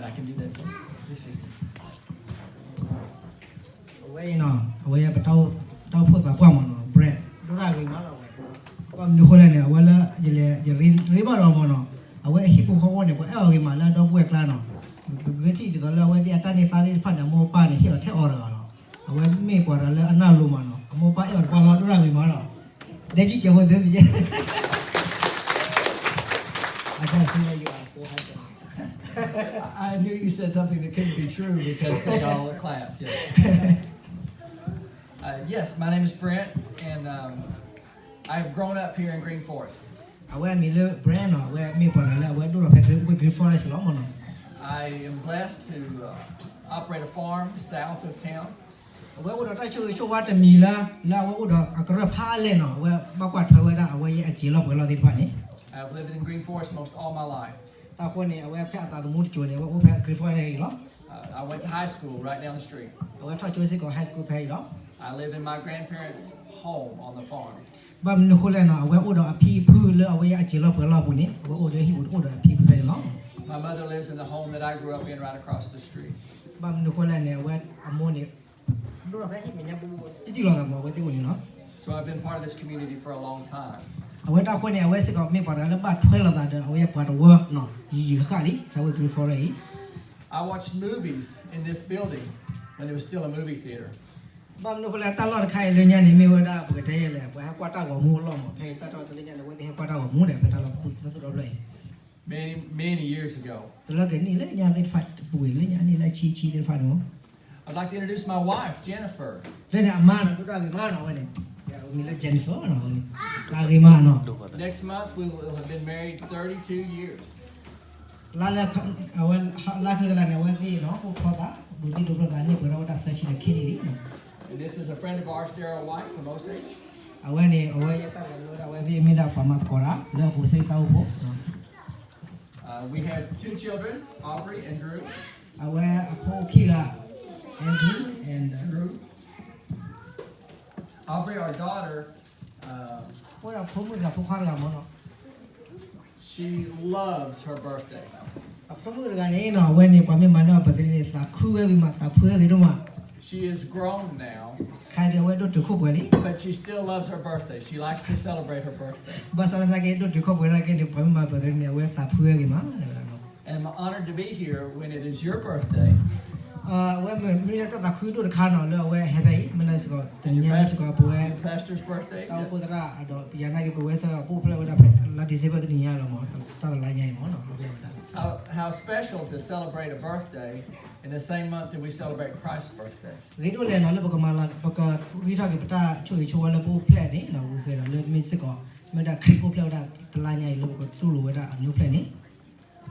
I can do that. So, this is အဝဲအံၤနီၤ အဝဲပတၢ်အိၣ်ဖှိၣ်သးပှၢ်မးနီၤ Brad ဒိၣ်တၢ်ဂ့ၤမးလီၤဝဲ, ဘၣ်မနုၤအဃိလဲၣ်န့ၣ် အဝဲလၢယလဲၤယရ့ဘၣ်ဒီးမးနီၤ အဝဲအဟံၣ်ဖိဃီဖိန့ၣ် ပှၤအဲၣ်အီၤဂ့ၤမးလၢဒီပုၢ်ဝဲၢ်ကျါနီၤ, ပမ့ၢ်ထံၣ်ဒ်သိးလၢအဝဲသ့ၣ်အတၢ်န့ၢ်သါသ့ၣ်တဖၣ်န့ၣ် အမိၢ်အပၢ်န့ၣ် ဟ့ၣ်လီၤထဲအီၤတဂၤလီၤ, အဝဲမ့ၢ်ပှၤတဂၤလၢအနၢ်လိၤမးနီၤ အမိၢ်အပၢ်အဲၣ်အီၤတပှၢ်လီၤ ဒိၣ်တၢ်ဂ့ၤမးလီၤ, ဒဲကံကဲးဖိသ့မ့ၢ် I can see that you are so handsome. I knew you said something that couldn't be true because they all clapped. Yes. Uh, yes, my name is Brent, and um, I have grown up here in Green Forest. အဝဲအမံၤလၢ Brent နီၤ အဝဲမ့ၢ်ပှၤတဂၤလၢအဝဲဒိၣ်ထီၣ်ဖဲ Green Forest လီၤမးနီၤ. I am blessed to uh, operate a farm south of town. အဝဲအိၣ်ဒီးတၢ်ဆိၣ်ဂ့ၤဆိၣ်ဝါတမံၤလၢ လၢအဝဲအိၣ်ဒီးအကရၢၢ်ဖးလဲၢ်နီၤ အဝဲဘၣ်ကွၢ်ထွဲဝဲဒၣ်အဝဲအက့ၤလီၢ်ပှဲၤလီၢ်သ့ၣ်တဖၣ်န့ၣ်, I've lived in Green Forest most all my life. တၢ်ဃိန့ၣ် အဝဲဖဲအသးသမူတစိၤန့ၣ် အဝဲအိၣ်ဖဲ Green Forest အံၤလီၤ. Uh, I went to high school right down the street. အဝဲထီၣ်ကၠိစ့ၢ်ကီး high school ဖဲအံၤလီၤ. I live in my grandparents' home on the farm. ဘၣ်မနုၤအဃိလဲၣ်နီၤ အဝဲအိၣ်ဒီးအဖံအဖုလၢအဝဲအက့ၤလီၢ်ပှဲၤလီၢ်အပူၤန့ၣ် အဝဲအိၣ်လၢဟံၣ်ပူၤတအိၣ်ဒီးအဖံအဖုဖဲန့ၣ်လီၤ. My mother lives in the home that I grew up in right across the street. ဘၣ်မနုၤအဃိလဲၣ်န့ၣ် အဝဲအမိၢ်န့ၣ် ဒိၣ်ထီၣ်ဖဲဟံၣ်မဲာ်ညါပူၤ တံၢ်တံၢ်လီၤသးမး အဝဲသ့ၣ်အိၣ်န့ၣ်နီၤ. So I've been part of this community for a long time. အဝဲတၢ်ဃိန့ၣ် အဝဲစ့ၢ်ကီးမ့ၢ်ပှၤတဂၤလၢဘၣ်ထွဲလိာ်သးဒီးအဝဲပှၤတဝၢနီၤ ယံာ်ယံာ်ဃၣ်ဃၣ်လံ ဖဲဝဲ Green Forest အံၤ. I watched movies in this building when it was still a movie theater. ဘၣ်မနုၤအဃိလဲၣ် တၢ်လီၢ်တခါအံၤလၢညါန့ၣ် မ့ၢ်ဝဲဒၣ်ပကတဲယဲလဲၣ် ပှၤဟဲကွၢ်တၢ်ဂီၤမူအလီၢ်မး ဖဲအံၤတၢ်တီတလၢညါန့ၣ် အဝဲသ့ၣ်ဟဲကွၢ်တၢ်ဂီၤမူဒီး ဖဲတၢ်လီၢ်သူၣ်သၢသီတဘျီအံၤ Many, many years ago. တလၢကနံၣ်လၢညါသ့ၣ်တဖၣ်တပူၤအံၤ လၢညါအနံၣ်လၢဆံဆံသ့ၣ်တဖၣ်န့ၣ်မး I'd like to introduce my wife, Jennifer. လၢန့ၣ်အမါနီၤ ဒိၣ်တၢ်ဂ့ၤမးနီၤ အဝဲန့ၣ် မံၤလၢ Jennifer နီၤ အဝဲန့ၣ် တၢ်ဂ့ၤမးနီၤ Next month we will have been married thirty-two years. လါလၢ အဝဲ လါခံသလါန့ၣ် အဝဲသ့ၣ်နီၤ အိၣ်ဖျီသး ဒိးသံဒိးဖျီသးန့ၢ်ပှဲၤထီၣ်ဝဲဒၣ်သၢဆံဒီးခံနံၣ်လံ. And this is a friend of ours, Daryl White from Osage. အဝဲန့ၣ် အဝဲယတၢ်လဲၤဝဲဒၣ် အဝဲသ့ၣ်မ့ၢ်ဒၣ်ပှၤမၤသကိးတၢ် လၢအပူၤစ့ၢ်ကီးတၢ်အိၣ်ဖှိၣ် Uh, we have two children, Aubrey and Drew. အဝဲအဖိခံဂၤ Andrew and Drew. Aubrey, our daughter, um, အဝဲဒၣ်ဖိမုၣ်တဂၤဖိခွါတဂၤမးနီၤ she loves her birthday. အဖိမုၣ်တဂၤန့ၣ်နီၤ အဝဲန့ၣ် ပှၤမ့ၢ်မၤန့ၢ်အီၤ birthday န့ၣ် သးခုဝဲဂ့ၤမး သးဖှံဝဲဂ့ၤဒိၣ်မး She is grown now, ခါဒုးအဝဲဒိၣ်တုာ်ခိၣ်ပှဲၤလံ but she still loves her birthday. She likes to celebrate her birthday. ဘၣ်ဆၣ်သနာ်က့ ဒိၣ်တုာ်ခိၣ်ပှဲၤနာ်က့န့ၣ် ပှၤမ့ၢ်မၤ birthday န့ၣ် အဝဲသးဖှံဝဲဂ့ၤမး တဲဝဲဒၣ်နီၤ And I'm honored to be here when it is your birthday. အဝဲမ့ၢ်မ့ၢ်လၢတၢ်သးခုဒိၣ်တခါနီၤ လၢအဝဲဟဲဖဲအံၤ မ့ၢ်နာ်စ့ၢ်ကီး တနံၤညါန့ၣ်စ့ၢ်ကီး ပဝဲ Pastor's birthday. တၢ်အိၣ်ဖှိၣ်သရၣ်အဒီး ယၤနာ်က့ ပဝဲစ့ၢ်ကီး ပအိၣ်ဖျဲၣ်ဝဲဒၣ်ဖဲလါ December တနံၤညါလီၤမး တၢ်တလါညါအံၤမးနီၤ ပအိၣ်ဖျဲၣ်ဝဲဒၣ် How, how special to celebrate a birthday in the same month that we celebrate Christ's birthday. ဂ့ၤဒိၣ်လဲၣ်နီၤ လၢပကမၤလၤ ပကဂံၢ်ထီၣ်က့ၤပတၢ်ဆိၣ်ဂ့ၤဆိၣ်ဝါလၢပအိၣ်ဖျဲၣ်န့ၣ်နီၤ ဝံၤဃဲၤဒီးလၢမ့ၢ်စ့ၢ်ကီး မ့ၢ်ဒၣ်ခရံာ်အိၣ်ဖျဲၣ်ဝဲဒၣ်တလါညါအံၤ လၢပကတူၢ်လိာ်ဝဲဒၣ်အနံၣ်အိၣ်ဖျဲၣ်န့ၣ်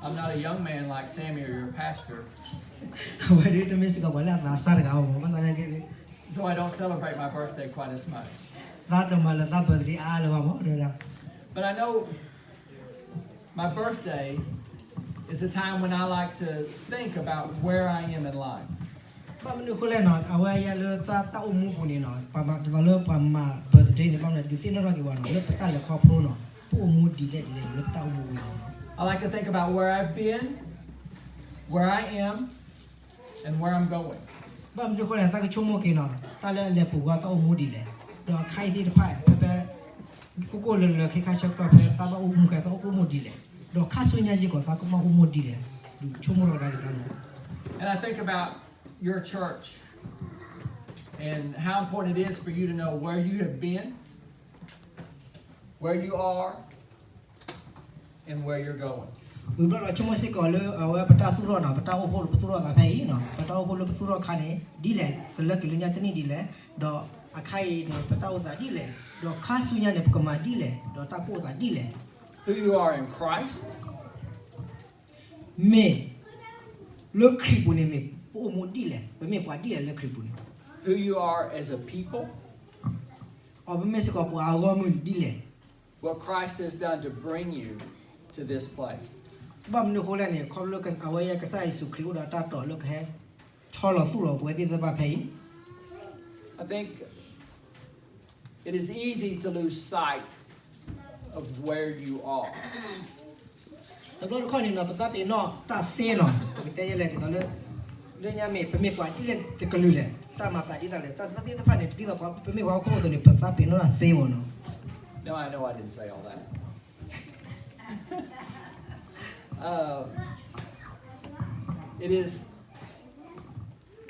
I'm not a young man like Sammy or your pastor. အဝဲဒၣ်တမ့ၢ်စ့ၢ်ကီးပှၤလၢအသးစၢ်တဂၤဘၣ်မး ဘၣ်ဆၣ်သနာ်က့ So I don't celebrate my birthday quite as much. သးတမၤလၢၤသး birthday အါလၢၤဘၣ်မး တဲဝဲဒၣ် But I know my birthday is a time when I like to think about where I am in life. ဘၣ်မနုၤအဃိလဲၣ်နီၤ အဝဲယဲလၢသးတၢ်အိၣ်မူပူၤန့ၣ်နီၤ ပှၤမၤဒ်သိးလၢပှၤမၤ birthday န့ၣ် ဘၣ်မနုၤဒုးသ့ၣ်နီၣ်ထီၣ်က့ၤပှၤနီၤ လၢပတၢ်လဲၤခီဖျိနီၤ ပအိၣ်မူဒ်လဲၣ်ဒ်လဲၣ် လၢပတၢ်အိၣ်မူပူၤန့ၣ်နီၤ I like to think about where I've been, where I am, and where I'm going. ဘၣ်မနုၤအဃိလဲၣ် သးကဆိကမိၣ်က့ၤနီၤ တၢ်လၢအလဲၤပူၤကွံာ်သးအိၣ်မူဒ်လဲၣ် ဒီးအခါအံၤသ့ၣ်တဖၣ် ဖဲဖဲ ကိၣ်ကိၣ်လၢလၢ ခ့ခါဆၢကတီၢ် ဖဲသးဘၣ်အိၣ်မူခဲ သးအိၣ်ကအိၣ်မူဒ်လဲၣ် ဒီးခါဆူညါစ့ၢ်ကီး သးကဘၣ်အိၣ်မူဒ်လဲၣ် ဒုးဆိကမိၣ်လီၤဒၣ်က့ၤသးနီၤ And I think about your church and how important it is for you to know where you have been, where you are, and where you're going. ဝံၤဘျီဒီးဆိကမိၣ်စ့ၢ်ကီးလၢ အဝဲပတၢ်သူၣ်ထီၣ်နီၤ ပတၢ်အိၣ်ဖှိၣ်လၢပသူၣ်ထီၣ်သးဖဲအံၤနီၤ ပတၢ်အိၣ်ဖှိၣ်လၢပသူၣ်ထီၣ်ခါန့ၣ် ဒ်လဲၣ် တလၢက့ၤလၢညါတနံၣ်ဒ်လဲၣ် ဒီးအခါအံၤန့ၣ် ပတၢ်အိၣ်သးဒ်လဲၣ် ဒီးခါဆူညါန့ၣ် ပကမၤဒ်လဲၣ် ဒီးတၢ်ကအိၣ်သးဒ်လဲၣ် Who you are in Christ. မ့ၢ် လၢခရံာ်ပူၤန့ၣ်မ့ၢ် ပအိၣ်မူဒ်လဲၣ် ပမ့ၢ်ပှၤဒ်လဲၣ်လၢခရံာ်ပူၤန့ၣ် Who you are as a people. အီၤပမ့ၢ်စ့ၢ်ကီးပှၤအဂီၢ်မုၢ်ဒ်လဲၣ် What Christ has done to bring you to this place. ဘၣ်မနုၤအဃိလဲၣ်န့ၣ် ခီဖျိလၢအဝဲယဲကစၢ်ယ့ၣ်ၡူးခရံာ်အိၣ်ဒီးတၢ်တိာ်လၢကဟဲ ဆီလီၤသူၣ်လီၤပဝဲသ့ၣ်တဖၣ်ဖဲအံၤ I think it is easy to lose sight of where you are. တဘျီတခီၣ်န့ၣ်နီၤ ပသးပ့ၤနီၣ်တၢ်သ့နီၤ ပကတဲယဲလဲၣ်ဒ်သိးလၢ လၢညါမ့ၢ် ပမ့ၢ်ပှၤဒ်လဲၣ်တကလုာ်လဲၣ် တၢ်မၤသးဒ်သိးလဲၣ် တၢ်သ့ၣ်တဖၣ်န့ၣ် ဒ်သိးပမ့ၢ်ပှၤဟီၣ်ခိၣ်ဖိအသိးန့ၣ် ပသးပ့ၤနီၣ်တၢ်သ့မ့ၢ်နီၤ. No, I know I didn't say all that. Um, it is,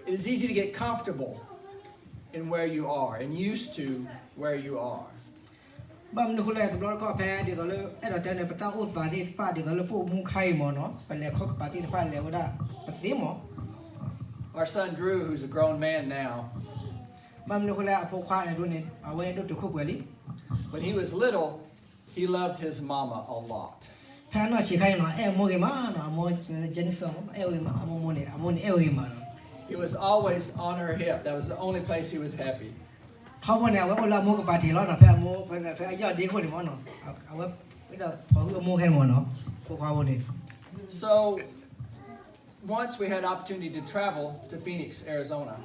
it is easy to get comfortable in where you are and used to where you are. ဘၣ်မနုၤအဃိလဲၣ် တဘျီတခီၣ်ဖဲဒ်သိးလၢ အဲၣ်ဒိးတဲန့ၣ် ပတၢ်အိၣ်သးသ့ၣ်တဖၣ် ဒ်သိးလၢပအိၣ်မူခါအံၤမ့ၢ်နီၤ ပလဲၤခီၣ်ကပၤသ့ၣ်တဖၣ်လဲၤဝဲဒၣ်ပသ့မ့ၢ် Our son Drew, who's a grown man now, ဘၣ်မနုၤအဃိလဲၣ် အဖိခွါအဲၣ်ဒိးန့ၣ် အဝဲဒိၣ်တုာ်ခိၣ်ပှဲၤလံ when he was little, he loved his mama a lot. ဖဲအနီၢ်ဆံးခါန့ၣ်နီၤ အဲၣ်အမိၢ်ဂ့ၤမးနီၤ အမိၢ် Jennifer အဲၣ်ဝဲဂ့ၤမး အမိၢ်မိၢ်န့ၣ် အမိၢ်န့ၣ်အဲၣ်ဝဲဂ့ၤမးနီၤ He was always on her hip. That was the only place he was happy. ထီဘိန့ၣ် အဝဲအိၣ်လၢအမိၢ်ကပၤထံးလီၤနီၤ ဖဲအမိၢ် ဖဲအယီၢ်ဒ့ခိၣ်န့ၣ်မ့ၢ်နီၤ အဝဲ ဝဲဒၣ်ဖီၣ်ဟုအမိၢ်ခဲန့ၣ်မ့ၢ်နီၤ ဖိခွါဖိန့ၣ် So, once we had opportunity to travel to Phoenix, Arizona.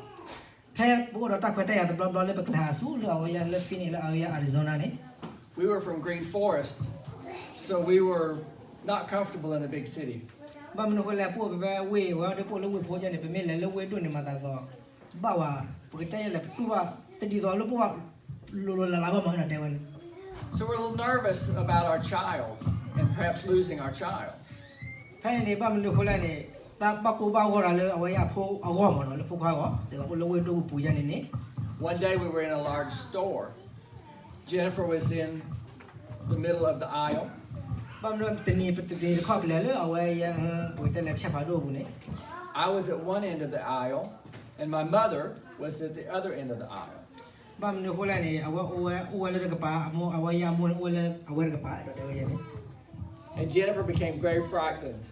ဖဲပအိၣ်ဒီးတၢ်ခွဲးတၢ်ယာ်တဘျီဘျီလၢပကလဲၤဟးဆူလၢအဝဲယၤလၢ Phoenix လၢအဝဲယၤ Arizona န့ၣ် We were from Green Forest, so we were not comfortable in the big city. ဘၣ်မနုၤအဃိလဲၣ် ပအိၣ်ဖဲဝ့ၢ်ဝဲဒီးပအိၣ်လၢဝ့ၢ်ဖိကဲန့ၣ် ပမ့ၢ်လဲၤလၢဝ့ၢ်ဒိၣ်န့ၣ်မၤသးဒီး ဘၣ်ဝဲ ပကတဲယဲလဲၣ် ပတူၢ်ဘၣ်တဒ်သိးလၢပအိၣ်ဘၣ်လိၤလိၤလးလးဘၣ်မ့ၢ်နီၤ တဲဝဲန့ၣ် So we're a little nervous about our child and perhaps losing our child. ဖဲန့ၣ်န့ၣ် ဘၣ်မနုၤအဃိလဲၣ်န့ၣ် တၢ်ဘၣ်ကိၢ်ဘၣ်ဂီၢ်ဒီးလၢအဝဲယၤအဖိအဂီၢ်မ့ၢ်နီၤ လၢဖိခွါအဂီၢ် ဒ်သိးပအိၣ်လၢဝ့ၢ်ဒိၣ်ပူၤပူၤယၤန့ၣ်န့ၣ် One day we were in a large store. Jennifer was in the middle of the aisle. ဘၣ်မနုၤတနံၤတနံၤတခီပလဲၤလၢအဝဲယၤ ပကတဲလဲၤဆဲးဖးဒိၣ်အပူၤန့ၣ် I was at one end of the aisle, and my mother was at the other end of the aisle. ဘၣ်မနုၤအဃိလဲၣ်န့ၣ် အဝဲအိၣ်ဝဲအိၣ်ဝဲလၢတကပၤ အမိၢ် အဝဲယၤအမိၢ်န့ၣ် အိၣ်ဝဲလၢအဝဲတကပၤ ဒီးတဲဝဲယဲန့ၣ် And Jennifer became very frightened.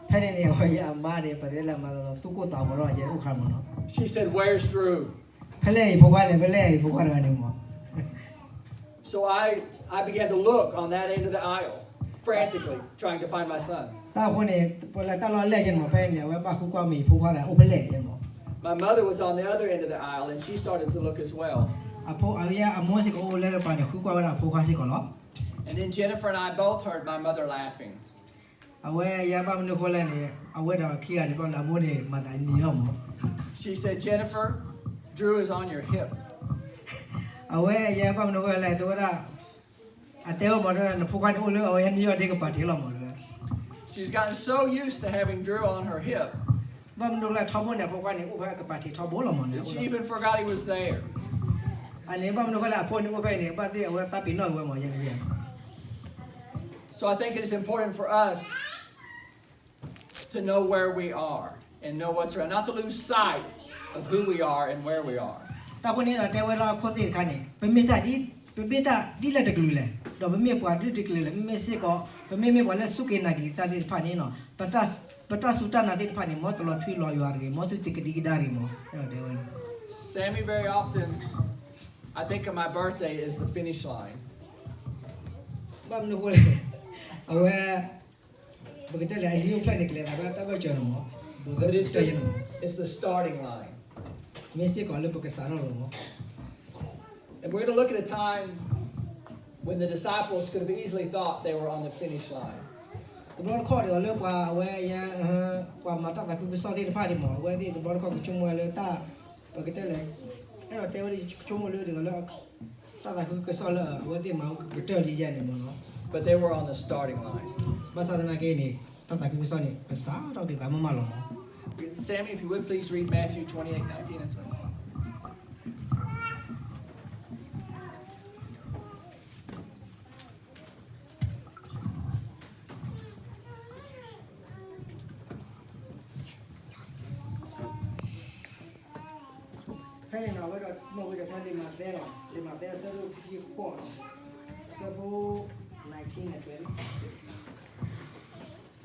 ဖဲန့ၣ်န့ၣ် အဝဲယၤအမါန့ၣ် ပတဲလဲၤမၤသးဒီးသူၣ်ကိၢ်သးဂီၤထီၣ်ယဲန့ၣ်အိၣ်ခါမ့ၢ်နီၤ She said, Where's Drew? ဖဲလဲၣ်အံၤဖိခွါလဲၣ် ဖဲလဲၣ်အံၤဖိခွါတဂၤန့ၣ်မ့ၢ် So I, I began to look on that end of the aisle, frantically trying to find my son. တၢ်အဃိန့ၣ် ပလဲၤတၢ်လီၢ်လဲၣ်ကဲန့ၣ်မ့ၢ် ဖဲန့ၣ် အဝဲဘၣ်ဃုကွၢ်မ့ၢ်ဖိခွါဒီး အိၣ်ဖဲလဲၣ်ကဲန့ၣ်မ့ၢ် My mother was on the other end of the aisle, and she started to look as well. အဖိ အဝဲယၤအမိၢ်စ့ၢ်ကီးအိၣ်လၢတကပၤန့ၣ် ဃုကွၢ်ဝဲဒၣ်အဖိခွါစ့ၢ်ကီးလီၤ And then Jennifer and I both heard my mother laughing. အဝဲယၤဘၣ်မနုၤအဃိလဲၣ်န့ၣ် အဝဲဒီးခံဂၤန့ၣ် ဘၣ်လၢအမိၢ်န့ၣ် မၤသးနံၤလီၤမ့ၢ် She said, Jennifer, Drew is on your hip. အဝဲယၤဘၣ်မနုၤအဃိလဲၣ် တဲဝဲဒၣ် အတဲဝဲမ့ၢ်ဒီး နဖိခွါန့ၣ်အိၣ်လၢအဝဲယၤနယီၢ်ဒ့ကပၤထံးလီၤမ့ၢ် She's gotten so used to having Drew on her hip. ဘၣ်မနုၤလဲၣ် ထီဘိန့ၣ် အဖိခွါန့ၣ်အိၣ်ဖဲအကပၤထံးထီဘိလီၤမ့ၢ် She even forgot he was there. အန့ၣ် ဘၣ်မနုၤအဃိလဲၣ် အဖိန့ၣ်အိၣ်ဖဲအံၤန့ၣ် ဘၣ်သ့ၣ်အဝဲသးပ့ၤနီၣ်က့ၤဝဲမ့ၢ်ယဲန့ၣ် So I think it is important for us to know where we are and know what's around, not to lose sight of who we are and where we are. တၢ်ဃိန့ၣ်ဒီးတဲဝဲလၢအခိၣ်သ့ၣ်တခါန့ၣ် ပမ့ၢ်တၢ်ဒ် ပမ့ၢ်တၢ်ဒ်လဲၣ်တကလုာ်လဲၣ် ဒီးပမ့ၢ်ပှၤဒ်တကလုာ်လဲၣ် မ့မ့ၢ်စ့ၢ်ကီး ပမ့မ့ၢ်ပှၤလၢစူၢ်က့ၤနာ်က့ၤတၢ်သ့ၣ်တဖၣ်န့ၣ်နီၤ ပတၢ်စူၢ်တၢ်နာ်သ့ၣ်တဖၣ်န့ၣ် မ်တလီၤထွံလီၤယွၤတဂ့ၤ မ်သုတကဒံကဒါတဂ့ၤမ့ၢ် တဲဝဲ Sammy, very often, I think of my birthday as the finish line. ဘၣ်မနုၤအဃိလဲၣ် အဝဲ ပကတဲလဲၣ် အဟံၣ်အိၣ်ဖျဲၣ်န့ၣ် ကလဲၤသးဖဲတၢ်ဘၢၣ်စၢၤန့ၣ်မ့ၢ် But it's just, it's the starting line. မ့ၢ်စ့ၢ်ကီးလၢပကစးထီၣ်လီၤမ့ၢ် And we're going to look at a time when the disciples could have easily thought they were on the finish line. တဘျီတခီၣ်ဒ်သိးလၢပှၤအဝဲယဲ ပှၤမၤတၢ်သးခုကစီၣ်သ့ၣ်တဖၣ်န့ၣ်မ့ၢ် အဝဲသ့ၣ်တဘျီတခီၣ်ကဆိကမိၣ်ဝဲလၢတၢ် ပကတဲလဲၣ် အဲၣ်ဒိးတဲဝဲဒ်ဆိကမိၣ်လၢဒ်သိးလၢ တၢ်သးခုကစီၣ်လၢအဝဲသ့ၣ်မၤကတၢၢ်လံယဲန့ၣ်မ့ၢ်နီၤ But they were on the starting line. ဘၣ်ဆၣ်သနာ်က့န့ၣ် တၢ်သးခုကစီၣ်န့ၣ် ကစးထီၣ်က့ၤသးမးမးလီၤမ့ၢ် Sammy, if you would please read Matthew twenty-eight, nineteen and twenty. ဖဲန့ၣ်နီၤ အဝဲဒၣ်မ့ၢ်ဝံၤဒီးဖဲလံာ်မးသဲလီၤ လံာ်မးသဲအဆၢဒိၣ်ခံဆံဃိးနီၤ အဆၢဖိ nineteen န့ၣ် ဖဲ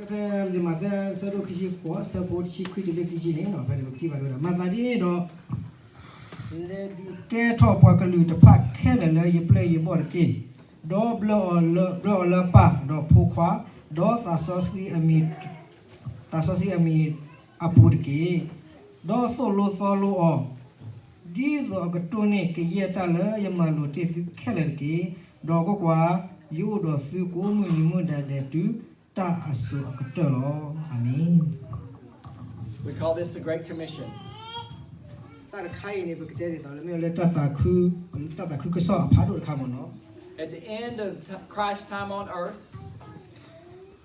ဖဲလံာ်မးသဲအဆၢဒိၣ်ခံဆံဃိး အဆၢဖိတဆံခွံတုၤလၢခံဆံန့ၣ်နီၤ ဖဲန့ၣ်ပကထံၣ်ဘၣ်ဝဲဒၣ် မၤသးဒ်န့ၣ်ဒီး လဲၤဒုးကဲထီၣ်ပှၤကလုာ်တဖၣ်ခဲလၢာ်လၢယပျဲၢ်ယဘီၣ်တက့ၢ်. ဒီးဘျၢအီၤလၢ ဘျၢအီၤလၢပၢ်, ဒီးဖိခွါ, ဒီးသးစီဆှံအမံၤ, သးစီဆှံအမံၤအပူၤတက့ၢ်. ဒီးသိၣ်လိသီလိအီၤ, ဒ်သိးအကတိၢ်န့ၢ်ကယဲၢ်တၢ်လၢယမၤလိာ်တ့ၢ်သုခဲလၢာ်တက့ၢ်. ဒီးကွၢ်ကွၢ်, ယအိၣ်ဒီးသုကိးမုၢ်နံၤမုၢ်ဒဲးဒဲးတုၤ တၢ်အစိၤအကတၢၢ်လီၤ. အၤမ့ၣ်. We call this the Great Commission. တၢ်တခါအံၤန့ၣ် ပကတဲဒ်သိးလၢမ့ၢ်လၢတၢ်သးခု, တၢ်သးခုကစီၣ်အဖးဒိၣ်တခါမ့ၢ်နီၤ. At the end of Christ's time on earth,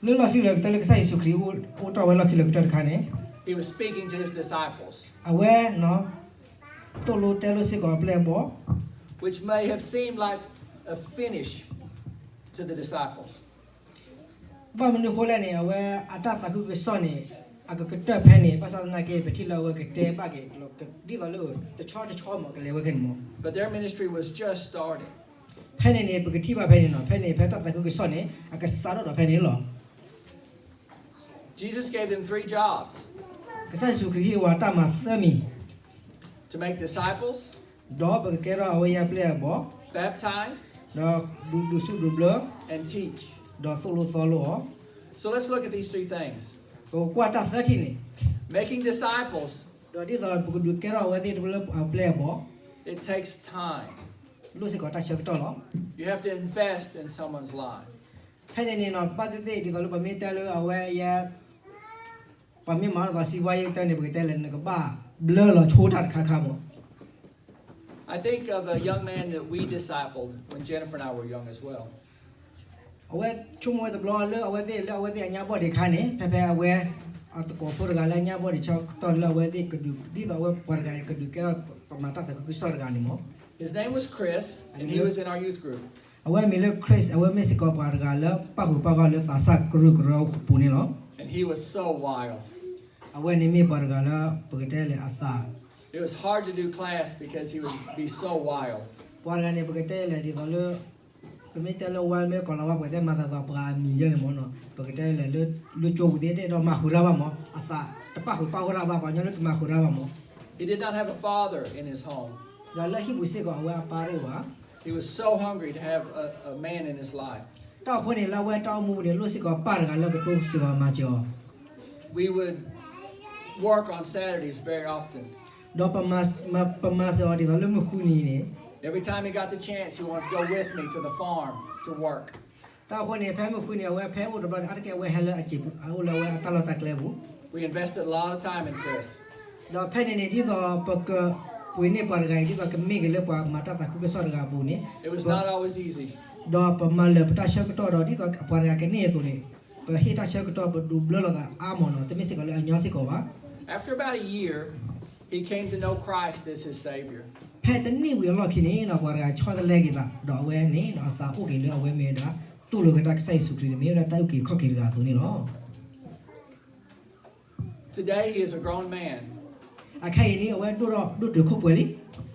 လၢလီၢ်ခံလၢာ်ကတၢၢ်လၢကစၢ်ယ့ၣ်ၡူးခရံာ်အိၣ်ထီၣ်ဝဲလီၢ်ခံလၢာ်ကတၢၢ်တခါန့ၣ်, he was speaking to his disciples, အဝဲ သိၣ်လိတဲလိာ်စ့ၢ်ကီးအပျဲၢ်အဘီၣ်, which may have seemed like a finish to the disciples. ဘၣ်မနုၤအဃိလဲၣ်န့ၣ် အဝဲအတၢ်သးခုကစီၣ်န့ၣ် အကကတၢၢ်ဖဲန့ၣ် ဘၣ်ဆၣ်သနာ်က့ ပထံၣ်လၢအဝဲကတဲဘၣ်က့ၤ ဒ်သိးလၢတဆီတဆီမ့ၢ်ကလဲၤဝဲခဲန့ၣ်မ့ၢ်. But their ministry was just starting. ဖဲန့ၣ်န့ၣ် ပကထံၣ်ဘၣ်ဖဲန့ၣ်နီၤ, ဖဲန့ၣ် ဖဲတၢ်သးခုကစီၣ်န့ၣ် အကစးထီၣ်ဒီးဖဲန့ၣ်လီၤ. Jesus gave them three jobs. ကစၢ်ယ့ၣ်ၡူးခရံာ်ဟ့ၣ်ဝဲတၢ်မၤသၢမံၤ, to make disciples, ဒီးပကကဲထီၣ်အဝဲအပျဲၢ်အဘီၣ်, baptize, ဒီးဒုးဒုးဆူၣ်ဒုးဘျၢ, and teach, ဒီးသိၣ်လိသီလိအီၤ. So let's look at these three things. ပကကွၢ်တၢ်သၢထံၣ်န့ၣ်, making disciples, ဒီးဒ်သိးပကဒုးကဲထီၣ်အဝဲသ့ၣ်တဖၣ်လၢအပျဲၢ်အဘီၣ်, it takes time. လိၣ်စ့ၢ်ကီးတၢ်ဆၢကတီၢ်လီၤ. You have to invest in someone's life. ဖဲန့ၣ်န့ၣ်နီၤ ဘၣ်သ့ၣ်သ့ၣ်ဒ်သိးလၢပမ့ၢ်တဲလၢအဝဲယဲ ပှၤမ့ၢ်မၤလိာ်သးစံးဝါယဲတၢ်န့ၣ် ပကတဲလဲၣ် နကဘၣ်ဘျၢလီၤဆိတၢ်တခါခါမ့ၢ်. I think of a young man that we discipled when Jennifer and I were young as well. အဝဲဆိကမိၣ်ဝဲတဘျီလၢအဝဲသ့ၣ်လၢအဝဲသ့ၣ်အညါဘီၣ်ဒံးခါန့ၣ် ဖဲဖဲအဝဲ အသကိးဖိတဂၤလၢအညါဘီၣ်ဒံးဆၢကတီၢ်လၢအဝဲသ့ၣ်ကဒုး ဒ်သိးအဝဲပှၤတဂၤကဒုးကဲထီၣ်ပမၤတၢ်သးခုကစီၣ်တဂၤန့ၣ်မ့ၢ်. His name was Chris, and he was in our youth group. အဝဲမံၤလၢ Chris အဝဲမ့ၢ်စ့ၢ်ကီးပှၤတဂၤလၢပၣ်ဃုာ်ပၣ်ဂီၢ်လၢသးစၢ်ကရၢကရိပူၤန့ၣ်လီၤ. And he was so wild. အဝဲန့ၣ်မ့ၢ်ပှၤတဂၤလၢ ပကတဲလဲၣ်အသး It was hard to do class because he would be so wild. ပှၤတဂၤန့ၣ် ပကတဲလဲၣ်ဒ်သိးလၢ ပမ့ၢ်တဲလၢ wild မ့ၢ်ကီၤလၤဝါ ပကတဲမၤသးသီပှၤအမံၤယဲန့ၣ်မ့ၢ်နီၤ ပကတဲလဲၣ်လၢ လၢကၠိပူၤသ့ၣ်တအဲၣ်ဒိးမၤဃုာ်တၢ်ဘၣ်မ့ၢ် အသးတပၣ်ဃုာ်ပၣ်ဂီၢ်တၢ်ဘၣ် ပှၤကညီလၢတမၤဃုာ်တၢ်ဘၣ်မ့ၢ်. He did not have a father in his home. ဒီးလၢဟံၣ်ပူၤစ့ၢ်ကီးအဝဲအပၢ်တအိၣ်ဘၣ်. He was so hungry to have a, a man in his life. တၢ်အဃိန့ၣ် လၢအဝဲတၢ်အိၣ်မူပူၤန့ၣ် လိၣ်စ့ၢ်ကီးပၢ်တဂၤလၢကတိစ့ၢ်ကီးမၤစၢၤအီၤ. We would work on Saturdays very often. ဒီးပမၤစၢၤအီၤဒ်သိးလၢမုၢ်ဃုနံၤန့ၣ် Every time he got the chance, he wanted to go with me to the farm to work. တၢ်အဃိန့ၣ် ဖဲမုၢ်ဃုနံၤ အဝဲဖဲအိၣ်တဘျီန့ၣ် အါတက့ၢ်အဝဲဟဲလၢအစ့ၣ်ပူၤ အအိၣ်လၢအဝဲအတၢ်လီၢ်တၢ်ကျဲပူၤ. We invested a lot of time in Chris. ဒီးဖဲန့ၣ်န့ၣ် ဒ်သိးပကပှ့ၤန့ၢ်ပှၤတဂၤအံၤ ဒ်သိးကမ့ၢ်က့ၤလၢပှၤမၤတၢ်သးခုကစီၣ်တဂၤအပူၤန့ၣ် It was not always easy. ဒီးပမၤလၢာ်ပတၢ်ဆၢကတီၢ်ဒီး ဒ်သိးပှၤတဂၤကန့ၢ်အသိးန့ၣ် ပဟ့ၣ်တၢ်ဆၢကတီၢ်ပဒုးဘျၢလိာ်သးအါမးနီၤ တမ့ၢ်စ့ၢ်ကီးလၢအညီစ့ၢ်ကီးဘၣ်. After about a year, he came to know Christ as his Savior. ဖဲတနံၣ်ဝံၤအလီၢ်ခံန့ၣ် ပှၤတဂၤဆီတလဲက့ၤသး ဒီးအဝဲန့ၣ် အသးအိၣ်က့ၤလၢအဝဲမ့ၢ်ဝဲဒၣ် တူၢ်လိာ်က့ၤတၢ်ကစၢ်ယ့ၣ်ၡူးခရံာ်န့ၣ် မ့ၢ်ဝဲဒၣ်တၢ်အုၣ်က့ၤခီၣ်က့ၤတဂၤအသိးန့ၣ်လီၤ. Today he is a grown man အခဲအံၤန့ၣ် အဝဲဒိၣ်ထီၣ်ဒိၣ်တုာ်ခိၣ်ပှဲၤလံ.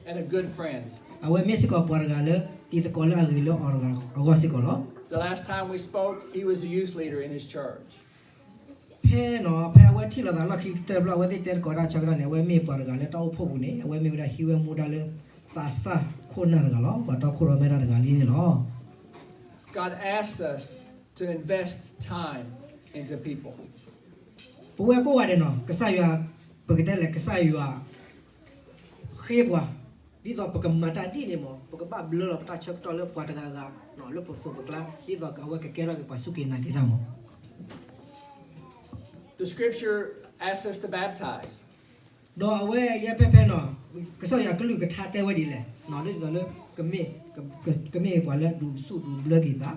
And a good friend. အဝဲမ့ၢ်စ့ၢ်ကီးပှၤတဂၤလၢ တံၤသကိးလၢအဂ့ၤလၢအီၤတဂၤအဂီၢ်စ့ၢ်ကီးလီၤ. The last time we spoke, he was a youth leader in his church. ဖဲနီၤ ဖဲအဝဲထံၣ်လိာ်သးလီၢ်ခံကတၢၢ်တဘျီ အဝဲသ့ၣ်တဲသကိးတၢ်ဆၢကတီၢ်န့ၣ် အဝဲမ့ၢ်ပှၤတဂၤလၢတၢ်အိၣ်ဖှိၣ်ပူၤန့ၣ် အဝဲမ့ၢ်ဝဲဒၣ်ဟံးဝဲမူဒါလၢ သးစၢ်ခိၣ်နၢ်တဂၤလီၤ. ပှၤတီခိၣ်ရိၣ်မဲတၢ်တဂၤလံန့ၣ်လီၤ. God asks us to invest time into people. ပဝဲကိးဂၤဒဲးနီၤ ကစၢ်ယွၤ ပကတဲလဲၣ် ကစၢ်ယွၤ ဃ့ပှၤ ဒ်သိးပကမၤတၢ်ဒ်န့ၣ်မး ပကဘၣ်ဘျၢလီၤပတၢ်ဆၢကတီၢ်လၢပှၤတဂၤဂၤ လၢပသိးပကျါ ဒ်သိးအဝဲကကဲထီၣ်က့ၤပှၤစူၢ်က့ၤနာ်က့ၤတၢ်မး. The scripture asks us to baptize. ဒီးအဝဲယဲဖဲဖဲနီၤ ကစၢ်ယွၤကလုၢ်ကထါတဲဝဲဒ်လဲၣ် ဒ်သိးလၢ ကမ့ၢ်ပှၤလၢဒုးဆူၣ်ဒုးဘျၢက့ၤသး.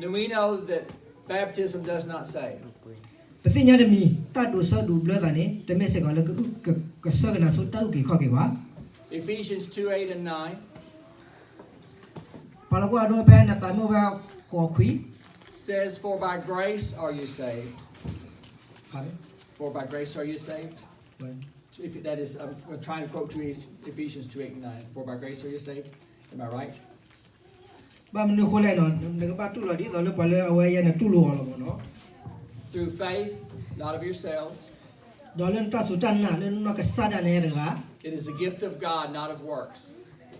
Now we know that baptism does not save. ပသ့ၣ်ညါတမံၤ တၢ်ဒုးဆူၣ်ဒုးဘျၢသးန့ၣ် တမ့ၢ်စ့ၢ်ကီးလၢ ကဆှၢက့ၤနၤဆူတၢ်အုၣ်က့ၤခီၣ်က့ၤဘၣ်. Ephesians two eight and nine ပှၤလီၢ်ကဝီၤဒိဖဲနသးမုၢ်ဝဲၢ်ကီးခွံ says, For by grace are you saved. For by grace are you saved. If that is, I'm trying to quote to Ephesians two eight and nine. For by grace are you saved. Am I right? ဘၣ်မနုၤအဃိလဲၣ်နီၤ နကဘၣ်တူၢ်လိာ်ဒ်သိးလၢပှၤလၢအဝဲယဲန့ၣ် တူၢ်လိာ်အီၤလီၤမ့ၢ်နီၤ. Through faith, not of yourselves. ဒီးလၢနတၢ်စူၢ်တၢ်နာ်လၢနနီၢ်ကစၢ်ဒၣ်နဲတဂၤ It is the gift of God, not of works.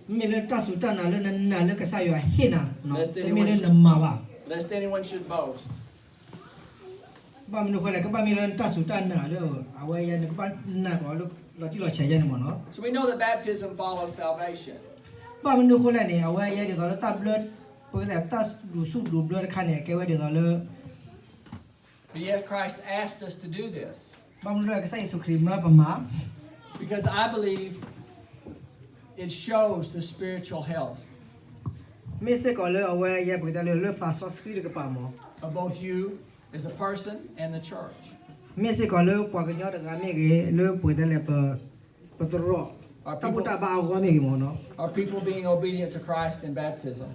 မ့မ့ၢ်လၢနတၢ်စူၢ်တၢ်နာ်လၢနနာ်လၢကစၢ်ယွၤဟ့ၣ်နၤ တမ့ၢ်လၢနမၤဘၣ်. Lest anyone should boast. ဘၣ်မနုၤအဃိလဲၣ် ကဘၣ်မ့ၢ်လၢနတၢ်စူၢ်တၢ်နာ်လၢ အဝဲယဲန့ၣ် ကဘၣ်နာ်က့ၤအီၤလၢလီၤတံၢ်လီၤဆဲးယဲန့ၣ်မ့ၢ်နီၤ. So we know that baptism follows salvation. ဘၣ်မနုၤအဃိလဲၣ်န့ၣ် အဝဲယဲဒ်သိးလၢတၢ်ဘျၢ ပကတဲတၢ်ဒုးဆူၣ်ဒုးဘျၢတခါန့ၣ် အကဲဝဲဒ်သိးလၢ But yet Christ asked us to do this. ဘၣ်မနုၤလၢကစၢ်ယ့ၣ်ၡူးခရံာ်မၢပမၤ Because I believe it shows the spiritual health မ့ၢ်စ့ၢ်ကီးလၢအဝဲယဲပကတဲလၢ လၢသးစီဆှံတကပၤမး of both you as a person and the church. မ့ၢ်စ့ၢ်ကီးလၢပှၤကညီတဂၤမ့ၢ်ဂ့ၤ လၢပကတဲလၢပ ပသရိာ် တၢ်ဘူၣ်တၢ်ဘါအဂီၢ်မ့ၢ်ဂ့ၤမးနီၤ Are people being obedient to Christ in baptism?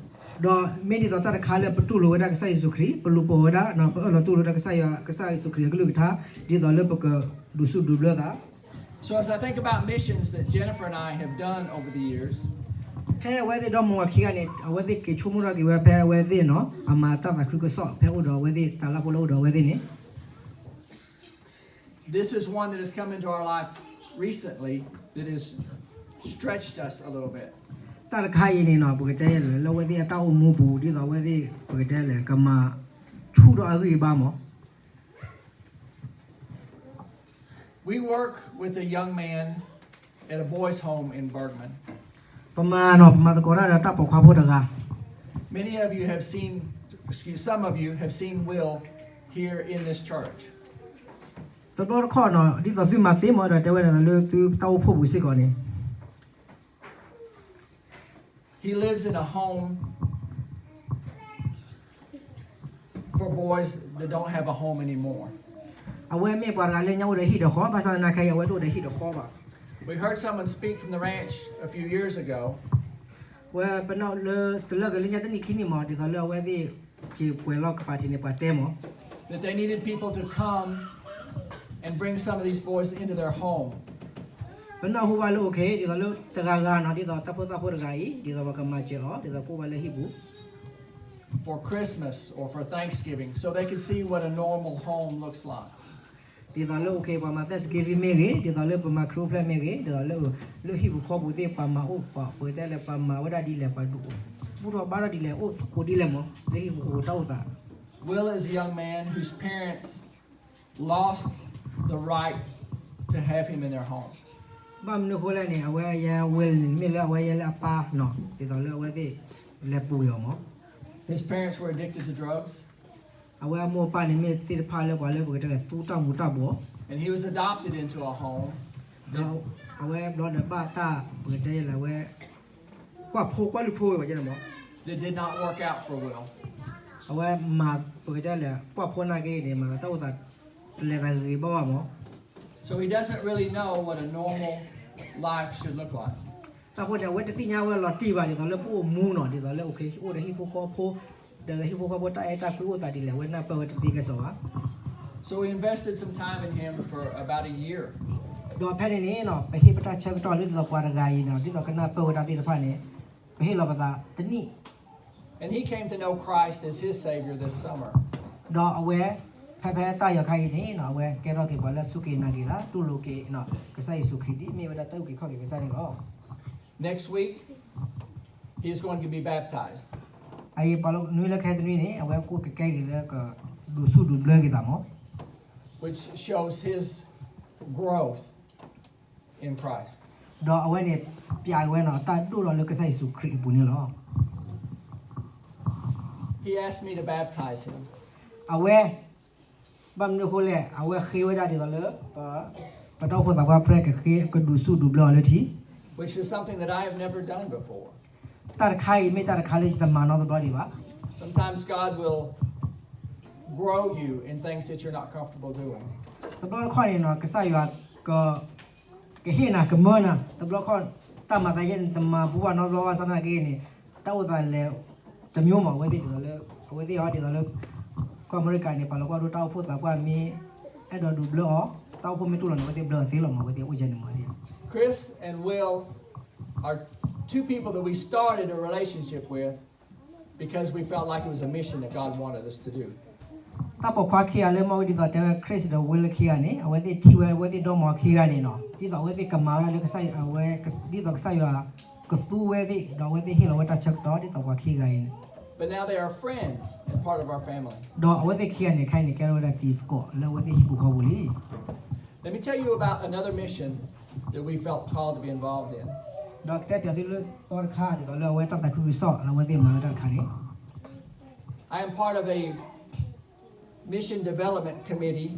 ဒီးမ့ၢ်ဒ်သိးတၢ်တခါလၢပတူၢ်လိာ်ဝဲဒၣ်ကစၢ်ယ့ၣ်ၡူးခရံာ် ပလူၤပိာ်ဝဲဒၣ် ပအၢၣ်လီၤတူၢ်လိာ်ဝဲဒၣ်ကစၢ်ယွၤ ကစၢ်ယ့ၣ်ၡူးခရံာ်အကလုၢ်ကထါ ဒ်သိးလၢပကဒုးဆူၣ်ဒုးဘျၢသး So as I think about missions that Jennifer and I have done over the years, ဖဲအဝဲသ့ၣ်ဒီမါဝၤခံဂၤန့ၣ် အဝဲသ့ၣ်က့ၤဆိကမိၣ်ထီၣ်က့ၤဝဲဖဲအဝဲသ့ၣ်နီၤ အမၤတၢ်သးခုကစီၣ်ဖဲအိၣ်ဒီးအဝဲသ့ၣ် တၢ်လၢဖိလၢအိၣ်ဒီးအဝဲသ့ၣ်န့ၣ် This is one that has come into our life recently that has stretched us a little bit. တၢ်တခါအံၤန့ၣ်နီၤ ပကတဲလၢ လၢအဝဲသ့ၣ်အတၢ်အိၣ်မူပူၤ ဒ်သိးအဝဲသ့ၣ် ပကတဲလၢ ကမၤဆူၣ်ထီၣ်အဂံၢ်အဘါမး We work with a young man at a boys' home in Bergman. ပမၤနီၤ ပမၤသကိးတၢ်ဒီးတၢ်ပိာ်ခွါဖိတဂၤ Many of you have seen, excuse, some of you have seen Will here in this church. တဘျီတခီၣ်နီၤ ဒ်သိးသုမၤသ့မးဒီး တဲဝဲဒၣ်လၢသုတၢ်အိၣ်ဖှိၣ်ပူၤစ့ၢ်ကီးန့ၣ် He lives in a home for boys that don't have a home anymore. အဝဲမ့ၢ်ပှၤတဂၤလၢညါအိၣ်ဒီးဟံၣ်ဒီးဃီ ဘၣ်ဆၣ်သနာ်က့အံၤ အဝဲတအိၣ်ဒီးဟံၣ်ဒီးဃီဘၣ်. We heard someone speak from the ranch a few years ago. ဝဲပနီၣ်လၢ တလၢၢ်ကလၢညါတနံၣ်ခံနံၣ်မး ဒ်သိးလၢအဝဲသ့ၣ် က့ၤပှဲၤလီၢ်ကပၤထံးန့ၣ် ပှၤတဲမး That they needed people to come and bring some of these boys into their home. ပနၢ်ဟူဘၣ်လၢ okay ဒ်သိးလၢတဂၤဂၤနီၤ ဒ်သိးတၢ်ဖိသၣ်ဖိတဂၤအံၤ ဒ်သိးပကမၤစၢၤအီၤ ဒ်သိးကအိၣ်ဘၣ်လၢဟံၣ်ပူၤ For Christmas or for Thanksgiving, so they could see what a normal home looks like. ဒ်သိးလၢ okay ပှၤမၤ Thanksgiving မ့ၢ်ဂ့ၤ ဒ်သိးလၢပမၤခရံာ်အိၣ်ဖျဲၣ်မ့ၢ်ဂ့ၤ ဒ်သိးလၢ လၢဟံၣ်ပူၤဃီပူၤသ့ၣ် ပှၤမၤအိၣ် ပှၤပတဲလၢပှၤမၤဝဲဒၣ်ဒ်လဲၣ် ပှၤဒုး ဘူၣ်ထီၣ်ဘါထီၣ်ဒ်လဲၣ် အိၣ်သကိးဒ်လဲၣ်မး လၢဟံၣ်ပူၤဃီပူၤတၢ်အိၣ်သး Will is a young man whose parents lost the right to have him in their home. ဘၣ်မနုၤအဃိလဲၣ်န့ၣ် အဝဲယဲ Will န့ၣ် မ့ၢ်လၢအဝဲယဲလၢအပၢ်နီၤ ဒ်သိးလၢအဝဲသ့ၣ် လဲၤပူၤက့ၤအီၤမး His parents were addicted to drugs. အဝဲအမိၢ်အပၢ်န့ၣ်မ့ၢ်သ့ၣ်တဖၣ်လၢပှၤလၢပကတဲလၢသူတၢ်မူၤတၢ်ဘှီး And he was adopted into a home ဒီးအဝဲဘျီဒီးဘၣ်တၢ် ပကတဲလၢအဝဲ ကွၢ်ဖိကွၢ်လုၢ်ဖိဝဲမး that did not work out for Will. အဝဲမၤ ပကတဲလၢ ကွၢ်ဖိနာ်က့န့ၣ် မၤတၢ်အိၣ်သး တလဲၤသးဂ့ၤဂ့ၤဘၣ်ဘၣ်မး So he doesn't really know what a normal life should look like. အဃိန့ၣ် အဝဲတသ့ၣ်ညါဝဲလီၤတံၢ်ဘၣ် ဒ်သိးလၢပအိၣ်မူနီၤ ဒ်သိးလၢ okay အိၣ်ဒီးဟံၣ်ဖိဃီဖိ ဒီးဟံၣ်ဖိဃီဖိတၢ်အဲၣ်တၢ်ကွံအိၣ်သးဒ်လဲၣ် အဝဲနၢ်ပၢၢ်ဝဲတသ့ကဲစီဘၣ် So we invested some time in him for about a year. ဒီးဖဲန့ၣ်န့ၣ်နီၤ ပဟ့ၣ်ပတၢ်ဆၢကတီၢ်လၢဒ်သိးပှၤတဂၤအံၤနီၤ ဒ်သိးကနၢ်ပၢၢ်ဝဲဒၣ်သ့ၣ်တဖၣ်န့ၣ် ပဟ့ၣ်လီၤပသးတနံၣ် And he came to know Christ as his Savior this summer. ဒီးအဝဲ ဖဲဖဲတၢ်ယီၤခါအံၤန့ၣ်နီၤ အဝဲကဲထီၣ်က့ၤပှၤလၢစူၢ်က့ၤနာ်က့ၤသး တူၢ်လိာ်က့ၤ ကစၢ်ယ့ၣ်ၡူးခရံာ်ဒ်မ့ၢ်ဝဲဒၣ်တၢ်အုၣ်က့ၤခီၣ်က့ၤကစၢ်န့ၣ်လီၤ. Next week, he's going to be baptized. အအံၤပှၤလၢနွံလၢခဲတနွံန့ၣ် အဝဲကအိၣ်ကကဲက့ၤလၢက ဒုးဆူၣ်ဒုးဘျၢက့ၤသးမး Which shows his growth in Christ. ဒီးအဝဲန့ၣ် ပျးက့ၤဝဲနီၤ တၢ်ဒိၣ်ထီၣ်လၢကစၢ်ယ့ၣ်ၡူးခရံာ်အပူၤန့ၣ်လီၤ. He asked me to baptize him. အဝဲ ဘၣ်မနုၤအဃိလဲၣ် အဝဲဃ့ဝဲဒၣ်ဒ်သိးလၢ ပ ပတၢ်အိၣ်ဖှိၣ်သးပှၢ်ဖဲကဃ့ ကဒုးဆူၣ်ဒုးဘျၢအီၤလၢထံ Which is something that I have never done before. တၢ်တခါအံၤမ့ၢ်တၢ်တခါလၢယတမၤနီတဘျီဒံးဘၣ်. Sometimes God will grow you in things that you're not comfortable doing. တဘျီတခီၣ်န့ၣ်နီၤ ကစၢ်ယွၤက ကဟ့ၣ်နၤ ကမၢနၤ တဘျီတခီၣ် တၢ်မၤသးယဲၢ်န့ၣ် တမၤဘူးဘၣ်နီတဘျီဘၣ်ဆၣ်သနာ်က့န့ၣ် တၢ်အိၣ်သးလဲၤ တမျိုးမး အဝဲသ့ၣ်ဒ်သိးလၢ အဝဲသ့ၣ်အီၤဒ်သိးလၢ ကီၢ်အမဲရကၤန့ၣ် ပှၤလီၤကွၢ်ဒိတၢ်အိၣ်ဖှိၣ်သးပှၢ်မ့ၢ် အဲၣ်ဒိးဒုးဘျၢအီၤ တၢ်အိၣ်ဖှိၣ်မ့ၢ်တူၢ်လိာ်န့ၣ် အဝဲသ့ၣ်ဘျၢအီၤသ့လီၤမး အဝဲသ့ၣ်အိၣ်ယဲၢ်န့ၣ်မး Chris and Will are two people that we started a relationship with because we felt like it was a mission that God wanted us to do. တၢ်ပိာ်ခွါခံဂၤလၢမ့ၢ်ဝဲဒ်သိးတဲဝဲ Chris ဒီး Will ခံဂၤန့ၣ် အဝဲသ့ၣ်ထံၣ်ဝဲ အဝဲသ့ၣ်ဒီမါခံဂၤန့ၣ်နီၤ ဒ်သိးအဝဲသ့ၣ်ကမၤဝဲဒၣ်လၢကစၢ်ယွၤ အဝဲ ဒ်သိးကစၢ်ယွၤကသူဝဲသ့ၣ် ဒီးအဝဲသ့ၣ်ဟ့ၣ်လီၤဝဲတၢ်ဆၢကတီၢ် ဒ်သိးပှၤခံဂၤအံၤန့ၣ် But now they are friends and part of our family. ဒီးအဝဲသ့ၣ်ခံဂၤန့ၣ် ခဲအံၤန့ၣ် ကဲထီၣ်ဝဲဒၣ်တံၤသကိးလၢအဝဲသ့ၣ်ဟံၣ်ဖိဃီပူၤလံ Let me tell you about another mission that we felt called to be involved in. ဒီးကတဲပၠးသုလၢသီတခါ ဒ်သိးလၢအဝဲတၢ်သးခုကစီၣ်လၢအဝဲသ့ၣ်မၤဝဲတၢ်တခါန့ၣ် I am part of a Mission Development Committee